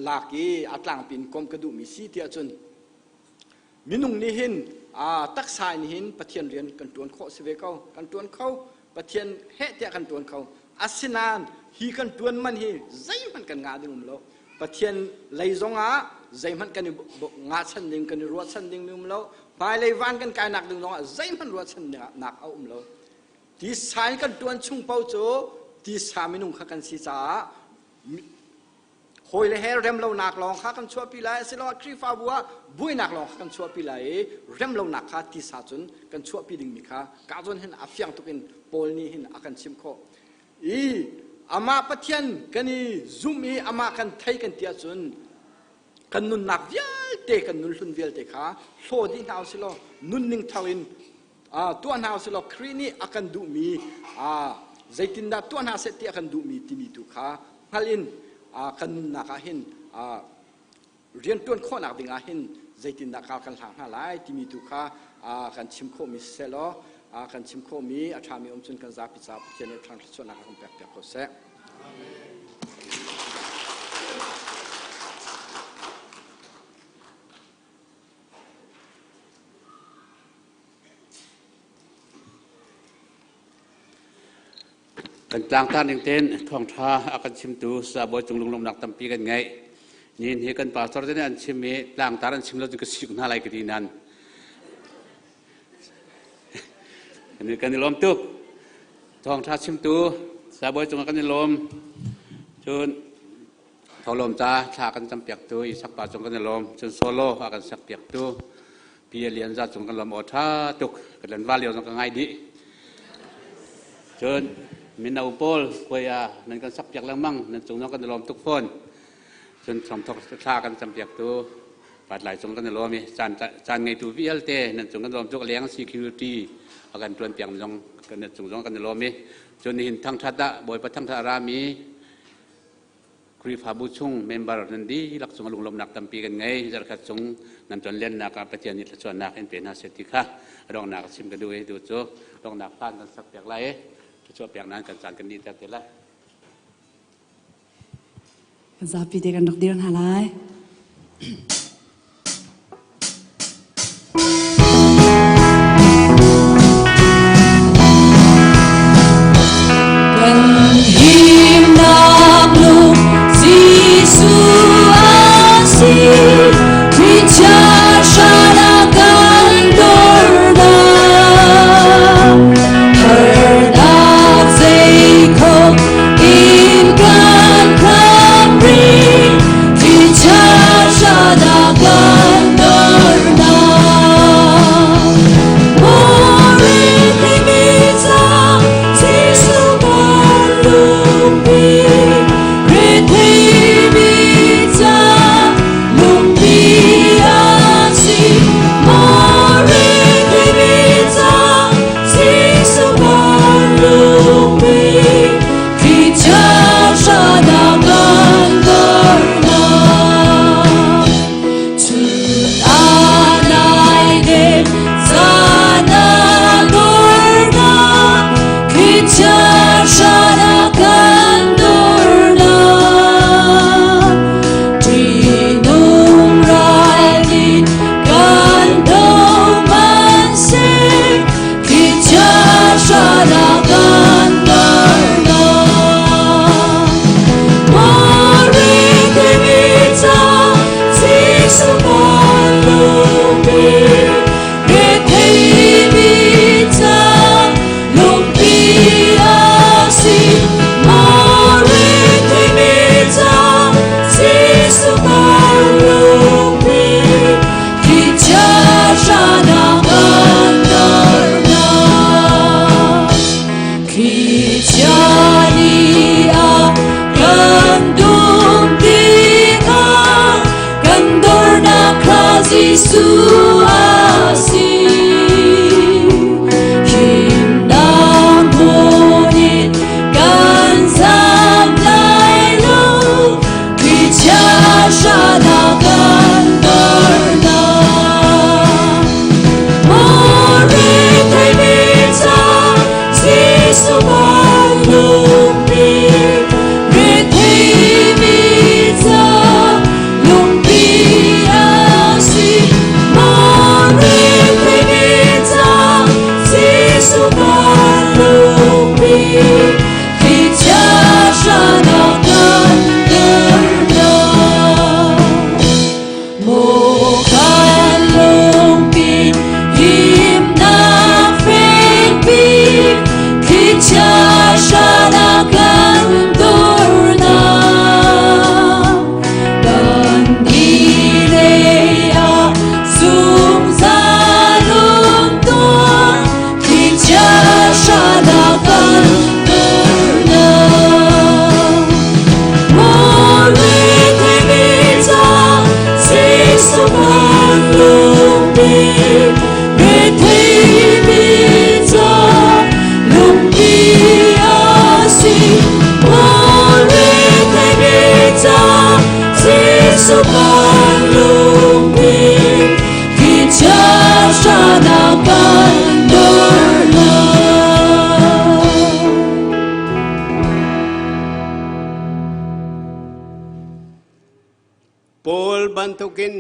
lak i a tlangpi in kom ka duhmi si tiah cun minung nih hin taksa in hin Pathian rian kan ṭuan khawh si ve ko kan ṭuan kho Pathian heh tiah kan ṭuan kho asinain hi kan ṭuan man hi zeihmanh kan ngah ding um lo Pathian lei zongah zeihmanh kan i ngahchan ding kan i ruahchan ding mi um lo hmailei van kan kainak ding zongah zeihmanh ruahchannak a um lo tisa in kan ṭuan chung paoh cu tisa minung kha kan si caah hawile he remlonak lawng kha kan chuahpi lai asiloah Khrihfabu ah buainak lawng kha kan chuahpi lai i remlonak kha tisa cun kan chuahpi dingmi kha ka zawn hin a fiang tuk in Paul nih hin a kan chimh khawh i amah Pathian kan i zum i amah kan thei kan ti ahcun kan nunnak vialte. vialte kan nun hlun vialte kha hlaw dih hna usih law nunning thar in tuah hna usih law Khrih nih a kan duhmi zeitindah tuah hna seh ti a kan duhmi timi tu kha hngal in kan nunnak ah hin rianṭuan khawhnak ding ah hin zeitindah kar kan hlang hna lai timi tu kha kan chim khawhmi siseh law kan chim khawhmi a ṭhami um cun kan zapi caah Pathian nih ṭhang thluachuahnak a kan pekpiak ko seh. Kan tlangtar ning tein thawngṭha a kan chimtu Sabawi cung lunglawmhnak tampi kan ngeih. Nihin hi kan pastor te nih an chim i tlangtar an chim lo cun ka sik hna lai ka ti nan. Kan i lawm tuk. Thawngṭha chimtu Sabawi cungah kan i lawm. Cun Tholawm ca thla kan campiaktu Isak pa cung kan i lawm. Cun solo a kan sakpiaktu Pi Lian Za cung kan lawm aw ṭha tuk. Ka len va lio zong ka ngai dih. Cun mino pawl khuai ah nan kan sakpiak lengmang nan cung zong kan i lawm tuk fawn. Cun thawngthok thla kan campiaktu Patlai cung kan i lawm i caan caan ngeitu vialte nan cung kan lawm tuk leng security a kan ṭuan piak zong kan cung zong kan i lawm i cun nihin thangṭhat ah Bawipa thangṭhat a rami Khrihfabu chung member nan dihlak cung lunglawmhnak tampi kan ngei. Zarhkhat chung nan tonlennak ah Pathian nih thluachuahnak in pe hna seh ti kha a donghnak a chim ka duh i tu cu donghnak hlan kan sak piak lai i thluachuah pek nan kan caan kan dihter te lai. Zapi te kan rak dir hna lai. Kan himnak lung Jesuh a si, Thlichia hran a kan dornak. Harnak zeikhawk in kan khamh rih, Thlichia hran a kan dornak. bantukin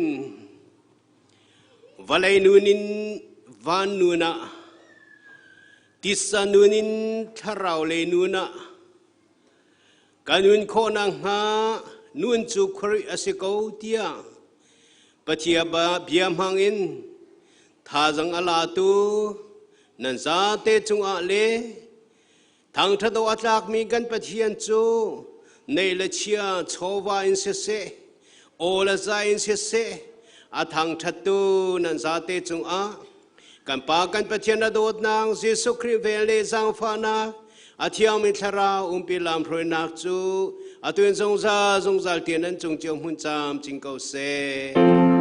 vawlei nun in van nun ah titsa nun in thlarau lei nun ah ka nun khawh nakhnga nun cu Khrih a si ko tiah Pathian bia hmang in thazang a latu nan zate cungah le Thangṭhat awk a tlakmi kan Pathian cu nei le chia chawva in siseh, aw le zai in siseh, a thangṭhattu nan zate cungah kan Pa kan Pathian a dawtnak Jesuh Khrih vel le zaangfahnak a thiangmi thlarau umpi lamhruainak cu atu in zungzal zungzal tiang nan cung cio hmun camcin ko seh.